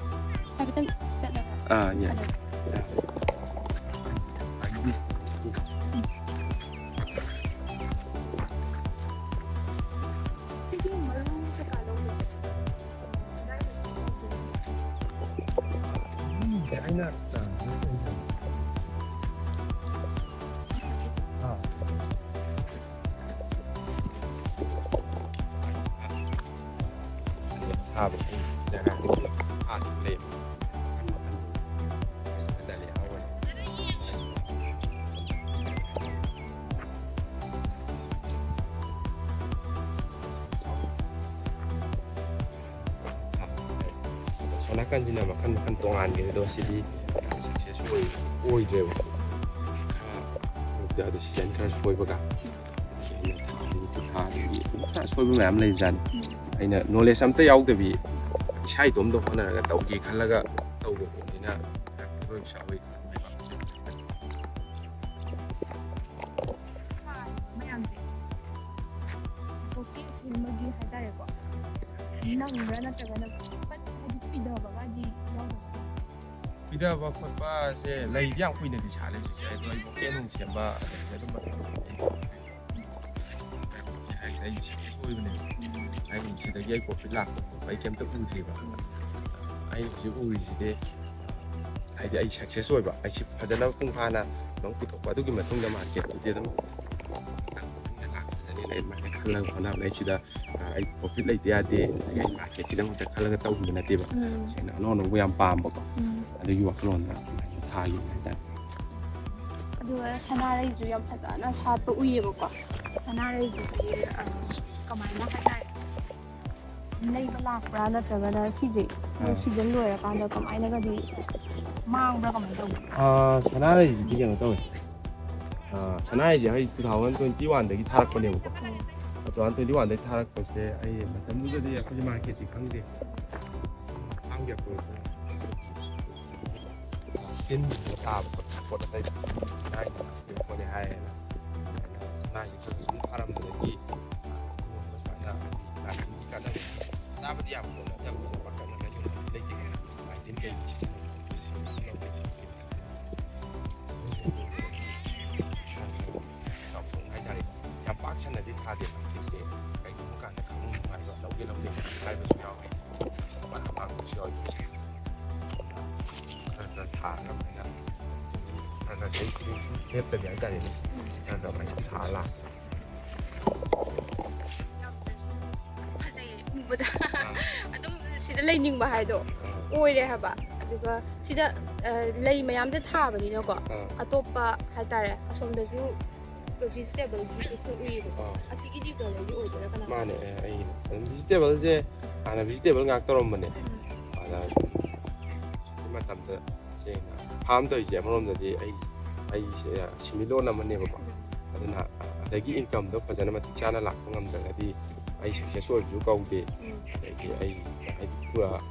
ꯍꯥꯏꯐꯦꯠꯇꯪ ꯆꯠꯂꯒ꯫ ꯑꯥ, ꯌꯥꯏ꯫ ꯊꯥꯕ ꯖꯒꯥꯗꯨꯗ ꯊꯥꯗꯨꯅ ꯂꯩꯌꯦꯕ꯫ ꯃꯈꯜ ꯃꯈꯜ ꯍꯥꯏꯇꯥꯔꯦ, ꯑꯍꯥꯎꯕ꯫ ꯑꯁꯣꯝ ꯅꯥꯀꯟꯁꯤꯅ ꯃꯈꯜ ꯃꯈꯜ ꯇꯣꯉꯥꯟꯈ꯭ꯔꯦ꯫ ꯑꯗꯣ ꯁꯤꯗꯤ ꯁꯛꯁꯦꯁ ꯑꯣꯏ-, ꯑꯣꯏꯗ꯭ꯔꯦꯕ꯫ ꯈꯔ ꯑꯗꯣ ꯁꯤꯖꯟ ꯈꯔ ꯁꯣꯏꯕꯒ꯫ ꯑꯩꯅ ꯊꯥꯗꯒꯤ ꯊꯥꯗꯒꯤ ꯈꯔ ꯁꯣꯏꯕ ꯃꯌꯥꯝ ꯂꯩꯕꯖꯥꯠꯅꯤ꯫ ꯑꯩꯅ ꯅꯣꯂꯦꯖ ꯑꯝꯇ ꯌꯥꯎꯗꯕꯤ ꯏꯁꯥ ꯏꯇꯣꯝꯇ ꯍꯣꯠꯅꯔꯒ ꯇꯧꯒꯦ ꯈꯜꯂꯒ ꯇꯧꯕ ꯄꯣꯠꯅꯤꯅ ꯂꯣꯏ ꯁꯥꯎꯏ꯫ ꯃꯌꯥꯝꯁꯦ ꯄꯣꯠꯆꯩ ꯁꯦꯝꯕꯒꯤ ꯍꯥꯏꯇꯥꯔꯦꯀꯣ, ꯅꯪꯕ꯭ꯔꯥ ꯅꯠꯇ꯭ꯔꯒꯅ ꯄꯠ-, ꯍꯥꯏꯗꯤ ꯄꯤꯗꯕꯒꯗꯤ ꯌꯥꯎꯗꯕ꯭ꯔꯥ? ꯄꯤꯗꯕ ꯈꯣꯠꯄꯁꯦ ꯂꯩꯗꯤ ꯌꯥꯝ ꯀꯨꯏꯅꯗꯤ ꯁꯥꯠꯂꯦ ꯍꯧꯖꯤꯛꯁꯦ꯫ ꯑꯗꯣ ꯑꯩ ꯕꯣꯀꯦ ꯅꯨꯡ ꯁꯦꯝꯕ ꯑꯗꯒꯤ ꯑꯗꯨꯝꯕ ꯍꯥꯏꯗꯤ ꯑꯩ ꯁꯛꯁꯦꯁ ꯑꯣꯏꯕꯅꯦꯕ꯫ ꯍꯥꯏꯗꯤ ꯁꯤꯗꯒꯤ ꯑꯩ ꯄ꯭ꯔꯣꯐꯤꯠ ꯂꯥꯛꯄ ꯈꯣꯠꯄ ꯑꯩ ꯀꯩꯝꯇ ꯎꯗ꯭ꯔꯤꯕ꯫ ꯑꯩ ꯍꯧꯖꯤꯛ ꯎꯔꯤꯁꯤꯗꯤ ꯍꯥꯏꯗꯤ ꯑꯩ ꯁꯛꯁꯦꯁ ꯑꯣꯏꯕ, ꯑꯩꯁꯤ ꯐꯖꯅ ꯃꯄꯨꯡ ꯐꯥꯅ ꯑꯗꯨꯝ ꯄꯨꯊꯣꯛꯄ꯫ ꯑꯗꯨꯒꯤ ꯃꯇꯨꯡꯗ ꯃꯥꯔꯀꯦꯠꯇꯨꯗꯤ ꯑꯗꯨꯝ ꯃꯊꯪ ꯃꯊꯪꯗ ꯂꯥꯛꯆꯖꯅꯤꯅ ꯑꯩ ꯑꯗꯨꯃꯥꯏꯅ ꯈꯜꯂꯒ ꯍꯣꯠꯅꯕꯅꯦ꯫ ꯑꯩ ꯁꯤꯗ, ꯑ, ꯑꯩ ꯄ꯭ꯔꯣꯐꯤꯠ ꯂꯩꯇ ꯌꯥꯗꯦ, ꯑꯗꯒꯤ ꯑꯩ ꯃꯥꯔꯀꯦꯠꯀꯤꯗꯃꯛꯇ ꯈꯜꯂꯒ ꯇꯧꯈꯤꯕ ꯅꯠꯇꯦꯕ꯫ ꯎꯝ꯫ ꯁꯦꯡꯅ ꯑꯅꯧ ꯑꯅꯧꯕ ꯌꯥꯝ ꯄꯥꯝꯕꯀꯣ꯫ ꯎꯝ꯫ ꯑꯗꯨꯒꯤ ꯋꯥꯈꯜꯂꯣꯟꯗ ꯑꯗꯨꯃꯥꯏꯅ ꯊꯥꯈꯤꯕ ꯍꯥꯏꯇꯥꯔꯦ꯫ ꯑꯗꯨꯒ ꯁꯅꯥꯔꯩꯁꯨ ꯌꯥꯝ ꯐꯖꯅ ꯁꯥꯠꯄ ꯎꯏꯌꯦꯕꯀꯣ꯫ ꯁꯅꯥꯔꯩꯗꯨꯗꯤ, ꯑ, ꯀꯃꯥꯏꯅ ꯍꯥꯏꯇꯥꯔꯦ? ꯂꯩꯕ ꯂꯥꯛꯄ꯭ꯔꯥ ꯅꯠꯇ꯭ꯔꯒꯅ ꯁꯤꯁꯦ ꯃꯣꯏ ꯑꯥ꯫ ꯁꯤꯖꯟ ꯂꯣꯏꯔꯀꯥꯟꯗ ꯀꯃꯥꯏꯅꯒꯗꯤ ꯃꯥꯡꯕ꯭ꯔꯥ ꯀꯃꯥꯏꯅ ꯇꯧꯒꯦ? ꯑꯥ, ꯁꯅꯥꯔꯩꯁꯤꯗꯤ ꯀꯩꯅꯣ ꯇꯧꯋꯦ꯫ ꯑꯥ, ꯁꯅꯥꯔꯩꯁꯦ ꯑꯩ two thousand twenty one ꯗꯒꯤ ꯊꯥꯔꯛꯄꯅꯦꯕꯀꯣ꯫ ꯎꯝ꯫ Two thousand twenty one ꯗꯒꯤ ꯊꯥꯔꯛꯄꯁꯦ ꯑꯩ ꯃꯇꯝꯗꯨꯗꯗꯤ ꯑꯩꯈꯣꯏꯒꯤ ꯃꯥꯔꯀꯦꯠꯇꯤ ꯈꯪꯗꯦ꯫ ꯐꯥꯝꯒꯤ ꯑꯀꯣꯏꯕꯗ ꯇꯤꯟꯒꯨꯝꯕ ꯇꯥꯕ ꯈꯣꯠꯄ ꯄꯣꯠ ꯑꯇꯩ ꯁꯅꯥꯔꯩ ꯄꯣꯠꯅꯤ ꯍꯥꯏꯌꯦꯅ꯫ ꯁꯅꯥꯔꯩꯁꯦ ꯈꯔ ꯁꯨꯝ ꯊꯥꯔꯝꯕꯗꯒꯤ ꯁꯨꯃꯥꯏꯅ ꯍꯥꯏꯗꯤ ꯂꯥꯏꯇꯤꯟꯒꯤ ꯀꯥꯟꯅꯕ ꯆꯥꯕꯗꯤ ꯌꯥꯝ ꯀꯣꯟꯅ ꯆꯥꯕ ꯄꯥꯛꯇꯛꯅꯅ ꯌꯨꯝꯗ ꯂꯩꯇꯦ꯫ ꯂꯥꯏꯇꯤꯟ ꯀꯩ ꯆꯥꯎꯊꯣꯛ ꯍꯥꯏꯇꯥꯔꯦ꯫ ꯌꯥꯝ ꯄꯥꯛ ꯁꯟꯅꯗꯤ ꯊꯥꯗꯦ꯫ ꯁꯤꯁꯦ ꯀꯩꯒꯨꯝꯕ ꯀꯥꯟꯗ ꯈꯪꯅꯤꯡꯕ ꯍꯥꯏꯕ ꯂꯧꯒꯦ ꯂꯧꯒꯦ ꯍꯥꯏꯕꯁꯨ ꯌꯥꯎꯋꯦ꯫ ꯑꯄꯥꯝ ꯑꯄꯥꯝꯕꯁꯨ ꯌꯥꯎꯋꯦ꯫ ꯈꯔ ꯈꯔ ꯊꯥꯔꯒ ꯑꯗꯨꯃꯥꯏꯅ ꯈꯔ ꯈꯔ ꯆꯍꯤ ꯈꯨꯗꯤꯡꯒꯤ ꯂꯦꯞꯇꯕꯤ ꯍꯥꯏꯇꯥꯔꯦꯅꯦ꯫ ꯈꯔ ꯈꯔ ꯑꯗꯨꯃꯥꯏꯅ ꯊꯥꯔ ꯂꯥꯛꯄ꯫ ꯌꯥꯝꯅꯁꯨ ꯐꯖꯩꯌꯦ ꯎꯕꯗ꯫ ꯑꯥ꯫ ꯑꯗꯨꯝ ꯂꯩꯅꯤꯡꯕ ꯍꯥꯏꯗꯣ ꯑꯣꯏꯔꯦ ꯍꯥꯏꯕ꯫ ꯑꯗꯨꯒ ꯁꯤꯗ ꯑ, ꯂꯩ ꯃꯌꯥꯝꯁꯦ ꯊꯥꯕꯅꯤꯅꯀꯣ, ꯑꯥ꯫ ꯑꯇꯣꯞꯄ ꯍꯥꯏꯇꯥꯔꯦ, ꯑꯁꯣꯝꯗꯁꯨ ꯚꯤꯖꯤꯇꯦꯕꯜꯒꯤꯁꯨ ꯎꯏꯌꯦꯕꯀꯣ꯫ ꯑꯥ꯫ ꯑꯁꯤꯒꯤꯗꯤ ꯕ꯭ꯔꯗꯔꯒꯤ ꯑꯣꯏꯗꯣꯏꯔꯥ, ꯀꯅꯥ? ꯃꯥꯅꯦ, ꯑꯦ, ꯑꯩꯒꯤꯅꯦ꯫ ꯑꯗꯨꯝ ꯚꯤꯖꯤꯇꯦꯕꯜꯁꯦ ꯍꯥꯟꯅ ꯚꯤꯖꯤꯇꯦꯕꯜ ꯉꯥꯛ ꯇꯧꯔꯝꯕꯅꯦ꯫ ꯎꯝ꯫ ꯑꯗ ꯍꯧꯖꯤꯛ ꯃꯇꯝꯗ ꯁꯦꯡꯅ ꯐꯥꯝ ꯇꯧꯔꯤꯁꯦ ꯑꯃꯔꯣꯝꯗꯗꯤ ꯑꯩ, ꯑꯩꯁꯦ ꯁꯤꯟꯃꯤꯠꯂꯣꯟ ꯑꯃꯅꯦꯕꯀꯣ꯫ ꯎꯝ꯫ ꯑꯗꯨꯅ ꯑꯗꯒꯤ ꯏꯟꯀꯝꯗꯣ ꯐꯖꯅ ꯃꯇꯤꯛ ꯆꯥꯅ ꯂꯥꯛꯄ ꯉꯝꯗ꯭ꯔꯒꯗꯤ ꯑꯩ ꯁꯛꯁꯦꯁ ꯑꯣꯏꯕꯁꯨ ꯀꯧꯗꯦ꯫ ꯎꯝ꯫ ꯑꯗꯒꯤ ꯑꯩ ꯍꯥꯏꯗꯤ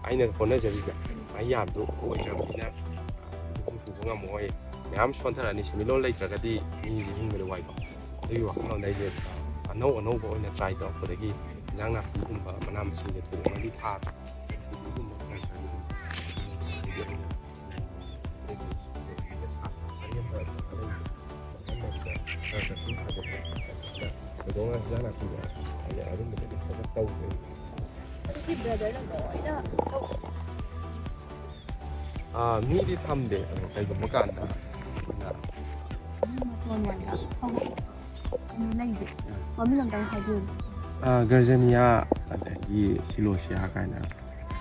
ꯑꯩꯅ ꯍꯣꯠꯅꯖꯔꯤꯕ ꯎꯝ꯫ ꯃꯍꯩ ꯌꯥꯝꯗꯨ ꯑꯣꯏꯗ꯭ꯔꯕꯅꯤꯅ ꯑꯗꯨꯝ ꯄꯨꯕ ꯉꯝꯃꯣꯏ꯫ ꯃꯌꯥꯝ ꯁꯣꯟꯊꯔꯛꯑꯅꯤ꯫ ꯁꯦꯟꯃꯤꯠꯂꯣꯟ ꯂꯩꯇ꯭ꯔꯒꯗꯤ ꯃꯤꯁꯦ ꯍꯤꯡꯕꯗ ꯋꯥꯏꯀꯣ꯫ ꯑꯗꯨꯒꯤ ꯋꯥꯈꯜꯂꯣꯟꯗ ꯑꯩꯁꯦ ꯑꯅꯧ ꯑꯅꯧꯕ ꯑꯣꯏꯅ ꯇ꯭ꯔꯥꯏ ꯇꯧꯔꯛꯄꯗꯒꯤ ꯏꯟꯖꯥꯡ ꯅꯥꯄꯤꯒꯨꯝꯕ, ꯃꯅꯥ ꯃꯁꯤꯡꯁꯦ ꯊꯣꯏꯗꯣꯛꯅꯗꯤ ꯊꯥꯗ꯭ꯔꯦ꯫ ꯑꯗꯨꯒꯨꯝꯕ ꯈꯔ ꯈꯔ ꯑꯗꯨꯝ ꯑꯗꯒꯤ ꯑꯩꯅ ꯈꯔ ꯈꯔ ꯁꯨꯝ ꯊꯥꯖꯤꯜꯂꯦ꯫ ꯑꯗ ꯊꯣꯏꯗꯣꯛꯅ ꯏꯟꯖꯥꯡ ꯅꯥꯄꯤꯒ ꯑꯗꯨꯝꯕꯗꯤ ꯐꯖꯅ ꯇꯧꯗ꯭ꯔꯦ꯫ ꯑꯗꯨꯗꯤ ꯕ꯭ꯔꯗꯔꯅ ꯂꯣꯏꯅ ꯇꯧ- ꯑꯥ, ꯃꯤꯗꯤ ꯊꯝꯗꯦ, ꯑꯗꯣ ꯀꯩꯒꯨꯝꯕ ꯀꯥꯟꯗ ꯑꯩꯈꯣꯏꯅ ꯃꯇꯣꯟ ꯌꯥꯝꯅ ꯍꯧꯕ ꯀꯩꯅꯣ ꯂꯩꯗꯣ, ꯃꯃꯤꯡ ꯑꯝꯇꯪ ꯍꯥꯏꯕꯤꯌꯨꯅꯦ꯫ ꯑꯥ, ꯒꯔꯖꯅꯤꯌꯥ, ꯑꯗꯒꯤ ꯁꯤꯂꯣꯁꯤꯌꯥ ꯀꯥꯏꯅ,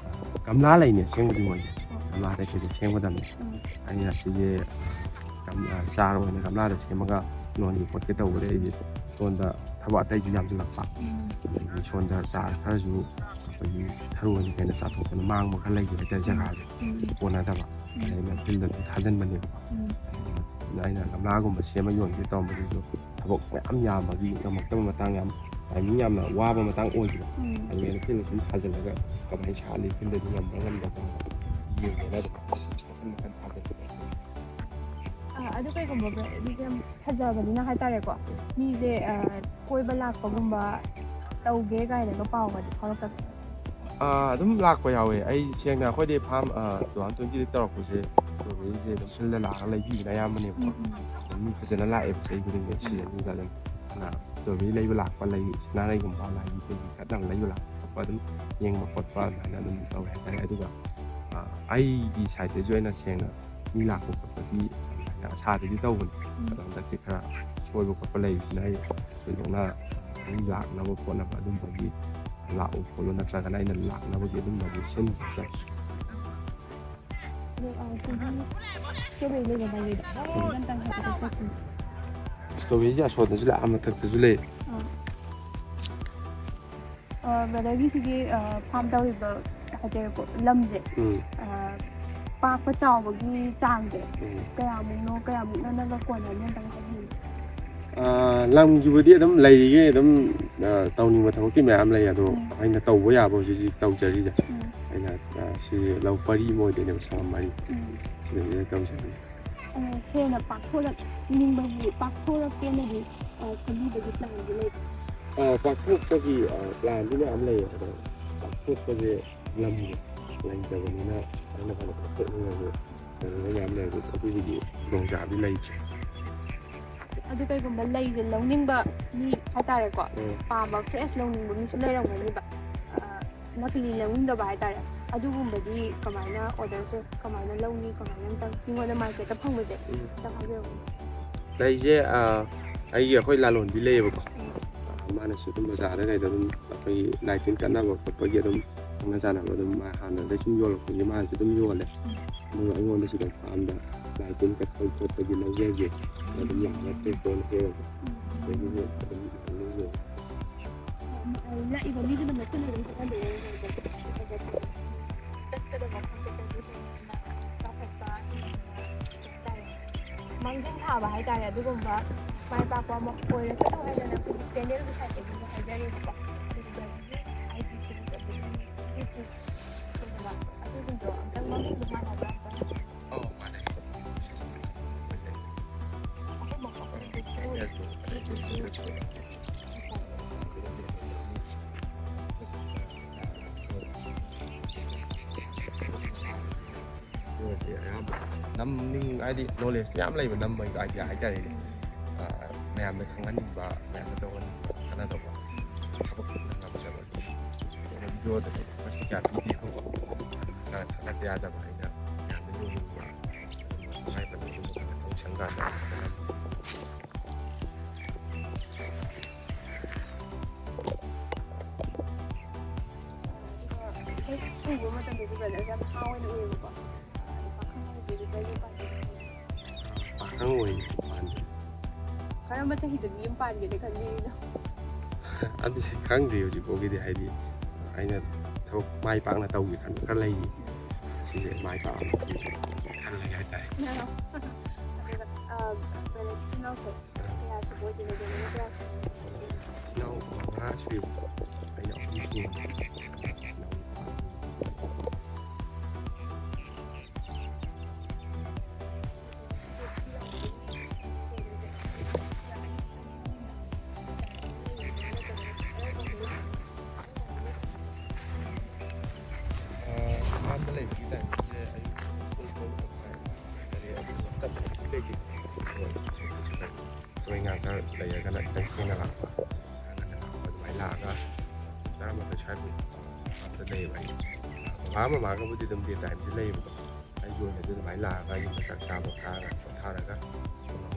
ꯑꯥ, ꯒꯝꯂꯥ ꯂꯩꯅꯦ ꯑꯁꯦꯡꯕꯗꯤ ꯃꯣꯏꯁꯦ꯫ ꯒꯝꯂꯥꯗ ꯀꯩꯗ ꯁꯦꯝꯒꯗꯕꯅꯦ꯫ ꯎꯝ꯫ ꯑꯩꯅ ꯁꯤꯁꯦ, ꯒꯝ-, ꯑꯥ, ꯆꯥꯔ ꯑꯣꯏꯅ ꯒꯝꯂꯥꯗ ꯁꯦꯝꯃꯒ ꯌꯣꯟꯒꯦ ꯈꯣꯠꯀꯦ ꯇꯧꯕꯗ ꯑꯩꯁꯦ ꯁꯣꯝꯗ ꯊꯕꯛ ꯑꯇꯩꯁꯨ ꯌꯥꯝꯁꯤꯜꯂꯛꯄ꯫ ꯎꯝ꯫ ꯑꯗꯒꯤ ꯁꯣꯝꯗ ꯆꯥꯔ ꯈꯔꯁꯨ ꯑꯩꯈꯣꯏꯒꯤ ꯊꯔꯣꯏꯅ ꯍꯦꯟꯅ ꯆꯥꯊꯣꯛꯇꯅ ꯃꯥꯡꯕ ꯈꯔ ꯂꯩꯈꯤꯕ ꯍꯥꯏꯇꯥꯔꯦ ꯎꯝ꯫ ꯖꯒꯥꯁꯦ꯫ ꯎꯝ꯫ ꯀꯣꯟꯅꯗꯕ꯫ ꯎꯝ꯫ ꯑꯗꯩ ꯑꯩꯅ ꯐꯤꯜꯗ ꯑꯗꯨꯝ ꯊꯥꯖꯤꯟꯕꯅꯦꯕꯀꯣ꯫ ꯎꯝ꯫ ꯑꯗꯨꯅ ꯑꯩꯅ ꯒꯝꯂꯥꯒꯨꯝꯕ ꯁꯦꯝꯃ ꯌꯣꯟꯒꯦ ꯇꯧꯔꯝꯕꯗꯨꯁꯨ ꯊꯕꯛ ꯃꯌꯥꯝ ꯌꯥꯝꯕꯒꯤ ꯉꯝꯃꯛꯇꯕ ꯃꯇꯥꯡ, ꯌꯥꯝ ꯇꯥꯏꯃꯤꯡ ꯌꯥꯝꯅ ꯋꯥꯕ ꯃꯇꯥꯡ ꯑꯣꯏꯈꯤꯕ꯫ ꯎꯝ꯫ ꯑꯗꯨꯒꯤ ꯑꯩꯅ ꯐꯤꯜꯗ ꯁꯨꯝ ꯊꯥꯖꯤꯜꯂꯒ ꯀꯃꯥꯏꯅ ꯁꯥꯠꯂꯤ, ꯐꯤꯜꯗꯗꯤ ꯉꯝꯕ꯭ꯔꯥ ꯉꯝꯗꯕ꯭ꯔꯥ ꯌꯦꯡꯒꯦꯅ ꯑꯗꯨꯝ ꯃꯈꯜ ꯃꯈꯜ ꯊꯥꯖꯤꯜꯂꯦ꯫ ꯑꯥ, ꯑꯗꯨ ꯀꯩꯒꯨꯝꯕ ꯕ꯭ꯔꯗꯔ, ꯐꯖꯕꯅꯤꯅ ꯍꯥꯏꯇꯥꯔꯦꯀꯣ, ꯃꯤꯁꯦ, ꯑ, ꯀꯣꯏꯕ ꯂꯥꯛꯄꯒꯨꯝꯕ ꯇꯧꯒꯦ ꯀꯥꯏꯅꯒ ꯄꯥꯎꯒꯗꯤ ꯐꯥꯎꯔꯛꯇꯕ꯭ꯔꯥ? ꯑꯥ, ꯑꯗꯨꯝ ꯂꯥꯛꯄ ꯌꯥꯎꯋꯦ꯫ ꯑꯩ ꯁꯦꯡꯅ ꯑꯩꯈꯣꯏꯗꯤ ꯐꯥꯝ, ꯑꯥ, two thousand twenty ꯗ ꯇꯧꯔꯛꯄꯁꯦ ꯏꯁꯇ꯭ꯔꯣꯕꯦꯔꯤꯁꯦ ꯑꯗꯨꯝ ꯐꯤꯜꯗ ꯂꯥꯛꯑꯒ ꯂꯩꯕꯤꯕꯅ ꯑꯌꯥꯝꯕꯅꯦꯕꯀꯣ꯫ ꯎꯝ, ꯎꯝ꯫ ꯑꯗꯨꯝ ꯃꯤ ꯐꯖꯅ ꯂꯥꯛꯑꯦꯕ ꯆꯍꯤ ꯈꯨꯗꯤꯡꯒꯤ꯫ ꯎꯝ꯫ ꯁꯤꯖꯟꯁꯤꯗ ꯑꯗꯨꯝ ꯐꯅ ꯏꯁꯇ꯭ꯔꯣꯕꯦꯔꯤ ꯂꯩꯕ ꯂꯥꯛꯄ, ꯂꯩ, ꯁꯅꯥꯔꯩꯒꯨꯝꯕ, ꯂꯥꯏꯒꯤ ꯀꯩꯒꯤ ꯀꯠꯅꯕ ꯂꯩꯕ ꯂꯥꯛꯄ ꯈꯣꯠꯄ ꯑꯗꯨꯝ ꯌꯦꯡꯕ ꯈꯣꯠꯄ ꯑꯗꯨꯃꯥꯏꯅ ꯑꯗꯨꯝ ꯇꯧꯋꯦ ꯍꯥꯏꯇꯥꯔꯦ꯫ ꯑꯗꯨꯒ, ꯑꯥ, ꯑꯩꯒꯤ ꯁꯥꯏꯠꯇꯁꯨ ꯑꯩꯅ ꯁꯦꯡꯅ ꯃꯤ ꯂꯥꯛꯄ ꯈꯣꯠꯄꯗꯤ ꯑꯗꯨꯃꯥꯏꯅ ꯑꯁꯥꯗꯗꯤ ꯇꯧꯕꯅꯤ꯫ ꯎꯝ꯫ ꯑꯗꯣ ꯍꯟꯗꯛꯁꯦ ꯈꯔ ꯁꯣꯏꯕ ꯈꯣꯠꯄ ꯂꯩꯕꯁꯤꯅ ꯑꯩ ꯊꯣꯏꯗꯣꯛꯅ ꯃꯤ ꯂꯥꯛꯅꯕ ꯈꯣꯠꯅꯕ ꯑꯗꯨꯝꯕꯒꯤ ꯂꯥꯛꯎ ꯈꯣꯠꯂꯨ ꯅꯠꯇ꯭ꯔꯒꯅ ꯑꯩꯅ ꯂꯥꯛꯅꯕꯒꯤ ꯑꯗꯨꯝꯕꯗꯤ ꯁꯤꯟꯕ ꯍꯥꯏꯇꯥꯔꯦ꯫ ꯑꯗꯣ, ꯑ, ꯁꯤꯒꯤ strawberry ꯂꯩꯕ ꯃꯥꯏꯀꯩꯗꯣ ꯎꯝ꯫ ꯑꯝꯇꯪ ꯍꯥꯏꯐꯦꯠꯇ ꯆꯠꯁꯤꯅꯦ꯫ Strawberryꯁꯦ ꯑꯁꯣꯝꯗꯁꯨ ꯂꯩ, ꯑꯥ ꯃꯊꯛꯇꯁꯨ ꯂꯩ꯫ ꯑꯥ꯫ ꯑ, brotherꯒꯤ ꯁꯤꯒꯤ, ꯑ, farm ꯇꯧꯔꯤꯕ ꯍꯥꯏꯇꯥꯔꯦꯀꯣ, ꯂꯝꯁꯦ, ꯎꯝ꯫ ꯑ, ꯄꯥꯛꯄ ꯆꯥꯎꯕꯒꯤ ꯆꯥꯡꯁꯦ ꯎꯝ꯫ ꯀꯌꯥꯃꯨꯛꯅꯣ, ꯀꯌꯥꯃꯨꯛꯅꯅꯕ ꯀꯣꯟꯅꯅꯤ ꯑꯝꯇꯪ ꯍꯥꯏꯕꯤꯌꯨ꯫ ꯑ, ꯂꯝꯒꯤꯕꯨꯗꯤ ꯑꯗꯨꯝ ꯂꯩꯔꯤꯒꯩ ꯑꯗꯨꯝ, ꯑ, ꯇꯧꯅꯤꯡꯕ ꯊꯕꯛꯇꯤ ꯃꯌꯥꯝ ꯂꯩ, ꯑꯗꯣ ꯎꯝ꯫ ꯑꯩꯅ ꯇꯧꯕ ꯌꯥꯕ ꯍꯧꯖꯤꯛ ꯍꯧꯖꯤꯛ ꯇꯧꯖꯔꯤꯁꯦ꯫ ꯎꯝ꯫ ꯑꯩꯅ, ꯑ, ꯁꯤ ꯂꯧ ꯄꯔꯤ ꯑꯃ ꯑꯣꯏꯗꯣꯏꯅꯦꯕ, ꯁꯪꯉꯝ ꯃꯔꯤ꯫ ꯎꯝ꯫ ꯁꯤꯗꯩꯁꯤꯗ ꯇꯧꯖꯔꯤ꯫ ꯑ, ꯍꯦꯟꯅ ꯄꯥꯛꯊꯣꯔꯛꯅꯤꯡꯕꯒꯤ, ꯄꯥꯛꯊꯣꯔꯛꯀꯦꯅꯗꯤ, ꯑ, ꯈꯜꯂꯤꯕꯒꯤ planꯗꯤ ꯂꯩꯕ꯭ꯔꯥ? ꯑ, ꯄꯥꯛꯊꯣꯛꯄꯒꯤ, ꯑ, planꯗꯤ ꯃꯌꯥꯝ ꯂꯩꯌꯦ꯫ ꯑꯗꯣ ꯄꯥꯛꯊꯣꯛꯄꯁꯦ ꯂꯝꯁꯦ ꯂꯩꯇꯕꯅꯤꯅ ꯑꯩꯅ ꯐꯅ ꯄꯥꯛꯊꯣꯛꯅꯤꯡꯉꯁꯨ ꯂꯩꯅꯤꯡꯕ ꯃꯌꯥꯝ ꯂꯩ, ꯑꯗꯨ ꯑꯗꯨꯒꯤꯗꯤ ꯈꯨꯗꯣꯡꯆꯥꯕꯗꯤ ꯂꯩꯇ꯭ꯔꯦ꯫ ꯑꯗꯨ ꯀꯩꯒꯨꯝꯕ ꯂꯩꯁꯦ ꯂꯧꯅꯤꯡꯕ ꯃꯤ ꯍꯥꯏꯇꯥꯔꯦꯀꯣ, ꯎꯝ꯫ ꯄꯥꯝꯕ fresh ꯂꯧꯅꯤꯡꯕ ꯃꯤꯁꯨ ꯂꯩꯔꯝꯒꯅꯤꯕ꯫ ꯑ, ꯅꯀꯂꯤ ꯂꯧꯅꯤꯡꯗꯕ ꯍꯥꯏꯇꯥꯔꯦ, ꯑꯗꯨꯒꯨꯝꯕꯗꯤ ꯀꯃꯥꯏꯅ orderꯁꯦ ꯀꯃꯥꯏꯅ ꯂꯧꯅꯤ, ꯀꯃꯥꯏꯅ ꯑꯝꯇꯪ ꯃꯤꯉꯣꯟꯗ marketꯇ ꯐꯪꯕꯁꯦ ꯎꯝ꯫ ꯑꯝꯇꯪ ꯍꯥꯏꯕꯤꯔꯛꯎꯅꯦ꯫ ꯂꯩꯁꯦ, ꯑ, ꯑꯩꯒꯤ, ꯑꯩꯈꯣꯏ ꯂꯂꯣꯟꯕꯤ ꯂꯩꯌꯦꯕꯀꯣ, ꯎꯝ꯫ ꯃꯥꯅꯁꯨ ꯑꯗꯨꯝ ꯕꯖꯥꯔꯗ ꯀꯩꯗ ꯑꯗꯨꯝ ꯑꯩꯈꯣꯏꯒꯤ ꯂꯥꯏ ꯇꯤꯟ ꯀꯠꯅꯕ ꯈꯣꯠꯄꯒꯤ ꯑꯗꯨꯝ ꯈꯪꯅ ꯆꯥꯟꯅꯕ ꯑꯗꯨꯝ ꯃꯥ ꯍꯥꯟꯅꯗꯩ ꯁꯨꯝ ꯌꯣꯜꯂꯛꯄꯒꯤ ꯃꯥꯅꯁꯨ ꯑꯗꯨꯝ ꯌꯣꯜꯂꯦ꯫ ꯎꯝ꯫ ꯑꯗꯨꯒ ꯑꯩꯉꯣꯟꯗꯁꯨ ꯑꯗꯨꯝ farmꯗ ꯂꯥꯏ ꯇꯤꯟ ꯀꯠꯄꯒꯤ ꯈꯣꯠꯄꯒꯤ ꯂꯧꯖꯒꯦ꯫ ꯑꯗꯨꯝ ꯂꯥꯛꯑꯒ freshꯇ ꯑꯣꯏꯅ ꯍꯦꯛꯑꯒ ꯎꯝ꯫ ꯑꯗꯒꯤꯗꯤ ꯑꯗꯨꯝ ꯂꯧꯖꯒꯦ꯫ ꯂꯥꯛꯏꯕ ꯃꯤꯗꯨꯅ ꯃꯈꯨꯠꯅ ꯑꯗꯨꯝ ꯆꯠꯍꯟꯗꯣꯏꯔꯣ? ꯆꯠꯀꯗꯕ ꯃꯐꯝꯗꯨꯗꯒꯤ ꯍꯦꯟꯅ ꯆꯥꯎꯈꯠꯄ, ꯍꯦꯟꯅ ꯀꯩ ꯍꯥꯏꯇꯥꯔꯦ, ꯃꯥꯡꯖꯤꯜ ꯊꯥꯕ ꯍꯥꯏꯇꯥꯔꯦ, ꯑꯗꯨꯒꯨꯝꯕ ꯃꯥꯏ ꯄꯥꯛꯄ ꯑꯃ ꯑꯣꯏꯔꯁꯅꯨ ꯍꯥꯏꯗꯅ ꯑꯩꯈꯣꯏꯒꯤ channelꯒꯤ sideꯇꯒꯤ ꯍꯥꯏꯖꯔꯤꯕꯀꯣ꯫ ꯑꯗꯨꯗꯒꯤ I G page ꯑꯗꯒꯤ YouTube ꯀꯩꯗꯧꯕ ꯑꯗꯨꯁꯤꯡꯗꯣ ꯑꯝꯇꯪ ꯃꯃꯤꯡꯗꯣ ꯃꯥꯟꯅꯕ꯭ꯔꯥ ꯑꯝꯇꯪ? ꯑꯧ, ꯃꯥꯟꯅꯩ꯫ ꯑꯍꯨꯝꯃꯛ ꯑꯩꯈꯣꯏꯒꯤ ꯑꯩꯅꯁꯨ ꯑꯩꯒꯤꯁꯨ ꯑꯗꯨꯒꯗꯤ ꯑꯌꯥꯝꯕ ꯅꯝꯅꯤꯡ-, ꯍꯥꯏꯗꯤ knowledge ꯃꯌꯥꯝ ꯂꯩꯕ ꯅꯝꯕꯒꯤ idea ꯍꯥꯏꯇꯥꯔꯦꯅꯦ꯫ ꯑ, ꯃꯌꯥꯝꯗ ꯈꯪꯍꯟꯅꯤꯡꯕ, ꯃꯌꯥꯝꯗ ꯇꯧꯍꯟꯅꯤꯡꯕ, ꯀꯥꯟꯅꯗꯧꯕ ꯊꯕꯛ ꯉꯝꯖꯕ꯫ ꯑꯗꯨꯅ videoꯗꯗꯤ request ꯀꯌꯥ ꯄꯤꯗꯦꯕꯀꯣ꯫ ꯈꯔ ꯊꯥꯒꯠꯄ ꯌꯥꯗꯕ ꯑꯩꯅ ꯃꯌꯥꯝꯗ ꯌꯣꯟꯅꯤꯡꯕ ꯑꯗꯨꯝꯕ ꯇꯉꯥꯏ ꯐꯗꯕ ꯑꯗꯨꯝꯕ ꯈꯔ ꯊꯕꯛ ꯁꯪꯀꯥꯟꯗ ꯈꯔ ꯎꯕ ꯃꯇꯝꯗꯗꯤ ꯕ꯭ꯔꯗꯔꯁꯦ ꯌꯥꯝ ꯅꯍꯥ ꯑꯣꯏꯅ ꯎꯏꯌꯦꯕꯀꯣ꯫ ꯑꯗꯣ ꯄꯥꯈꯪ ꯑꯣꯏꯕꯤꯗ ꯀꯔꯤ ꯄꯥꯝꯒꯦ? ꯄꯥꯈꯪ ꯑꯣꯏꯔꯤ ꯄꯥꯟꯗꯦ꯫ ꯀꯔꯝꯕ ꯆꯍꯤꯗꯗꯤ ꯌꯨꯝ ꯄꯥꯟꯒꯦꯅ ꯈꯜꯂꯤꯅꯣ? ꯑꯗꯨꯗꯤ ꯈꯪꯗ꯭ꯔꯤ ꯍꯧꯖꯤꯛꯐꯥꯎꯒꯤꯗꯤ, ꯍꯥꯏꯗꯤ ꯑꯩꯅ ꯊꯕꯛ ꯃꯥꯏ ꯄꯥꯛꯅ ꯇꯧꯒꯦ ꯈꯟꯕ ꯈꯔ ꯂꯩꯔꯤ꯫ ꯁꯤꯁꯦ ꯃꯥꯏ ꯄꯥꯛꯑꯒ ꯈꯜꯂꯒꯦ ꯍꯥꯏꯇꯥꯔꯦ꯫ ꯑꯗꯨꯒ ꯕ꯭ꯔꯗꯔ ꯏꯆꯤꯟ ꯏꯅꯥꯎꯁꯦ ꯀꯌꯥ ꯁꯨꯕ ꯑꯣꯏꯗꯣꯏꯅꯣ? ꯕ꯭ꯔꯗꯔꯅ ꯀꯌꯥ ꯁꯨꯕ? ꯏꯆꯤꯟ ꯏꯅꯥꯎ ꯃꯉꯥ ꯁꯨꯏ꯫ ꯑꯩꯅ ꯑꯍꯨꯝ ꯁꯨꯕ꯫ ꯑꯍꯥꯟꯕ ꯂꯩꯕꯒꯤ ꯇꯥꯏꯃꯤꯡꯁꯦ ꯑꯌꯨꯛ ꯄꯨꯡ ꯇꯔꯨꯛ ꯃꯈꯥꯏ, ꯇꯔꯦꯠ ꯑꯗꯨ ꯃꯇꯝꯗ ꯂꯩꯇꯦ꯫ ꯍꯣꯏ, ꯊꯕꯛ ꯏꯪꯈꯥꯡ ꯈꯔ ꯂꯩꯔꯒꯅ ꯈꯤꯇꯪ ꯊꯦꯡꯅ ꯂꯥꯛꯄ, ꯉꯟꯅ ꯂꯥꯛꯄ ꯑꯗꯨꯃꯥꯏꯅ ꯂꯥꯛꯑꯒ ꯇꯔꯥꯃꯥꯊꯣꯏ ꯁ꯭ꯋꯥꯏꯐꯥꯎ ꯐꯥꯝꯗ ꯂꯩꯌꯦꯕ ꯑꯩ꯫ ꯕꯕꯥ ꯃꯃꯥꯒꯕꯨꯗꯤ ꯑꯗꯨꯝ ꯗꯦ ꯇꯥꯏꯝꯁꯦ ꯂꯩꯌꯦꯕꯀꯣ꯫ ꯑꯩꯒꯤ ꯑꯣꯏꯅꯗꯤ ꯑꯗꯨꯃꯥꯏꯅ ꯂꯥꯛꯑꯒ ꯌꯨꯝꯗ ꯆꯥꯛ ꯆꯥꯕ, ꯈꯔ ꯉꯥꯏꯍꯥꯛ ꯄꯣꯊꯥꯔꯒ ꯁꯣꯝꯗ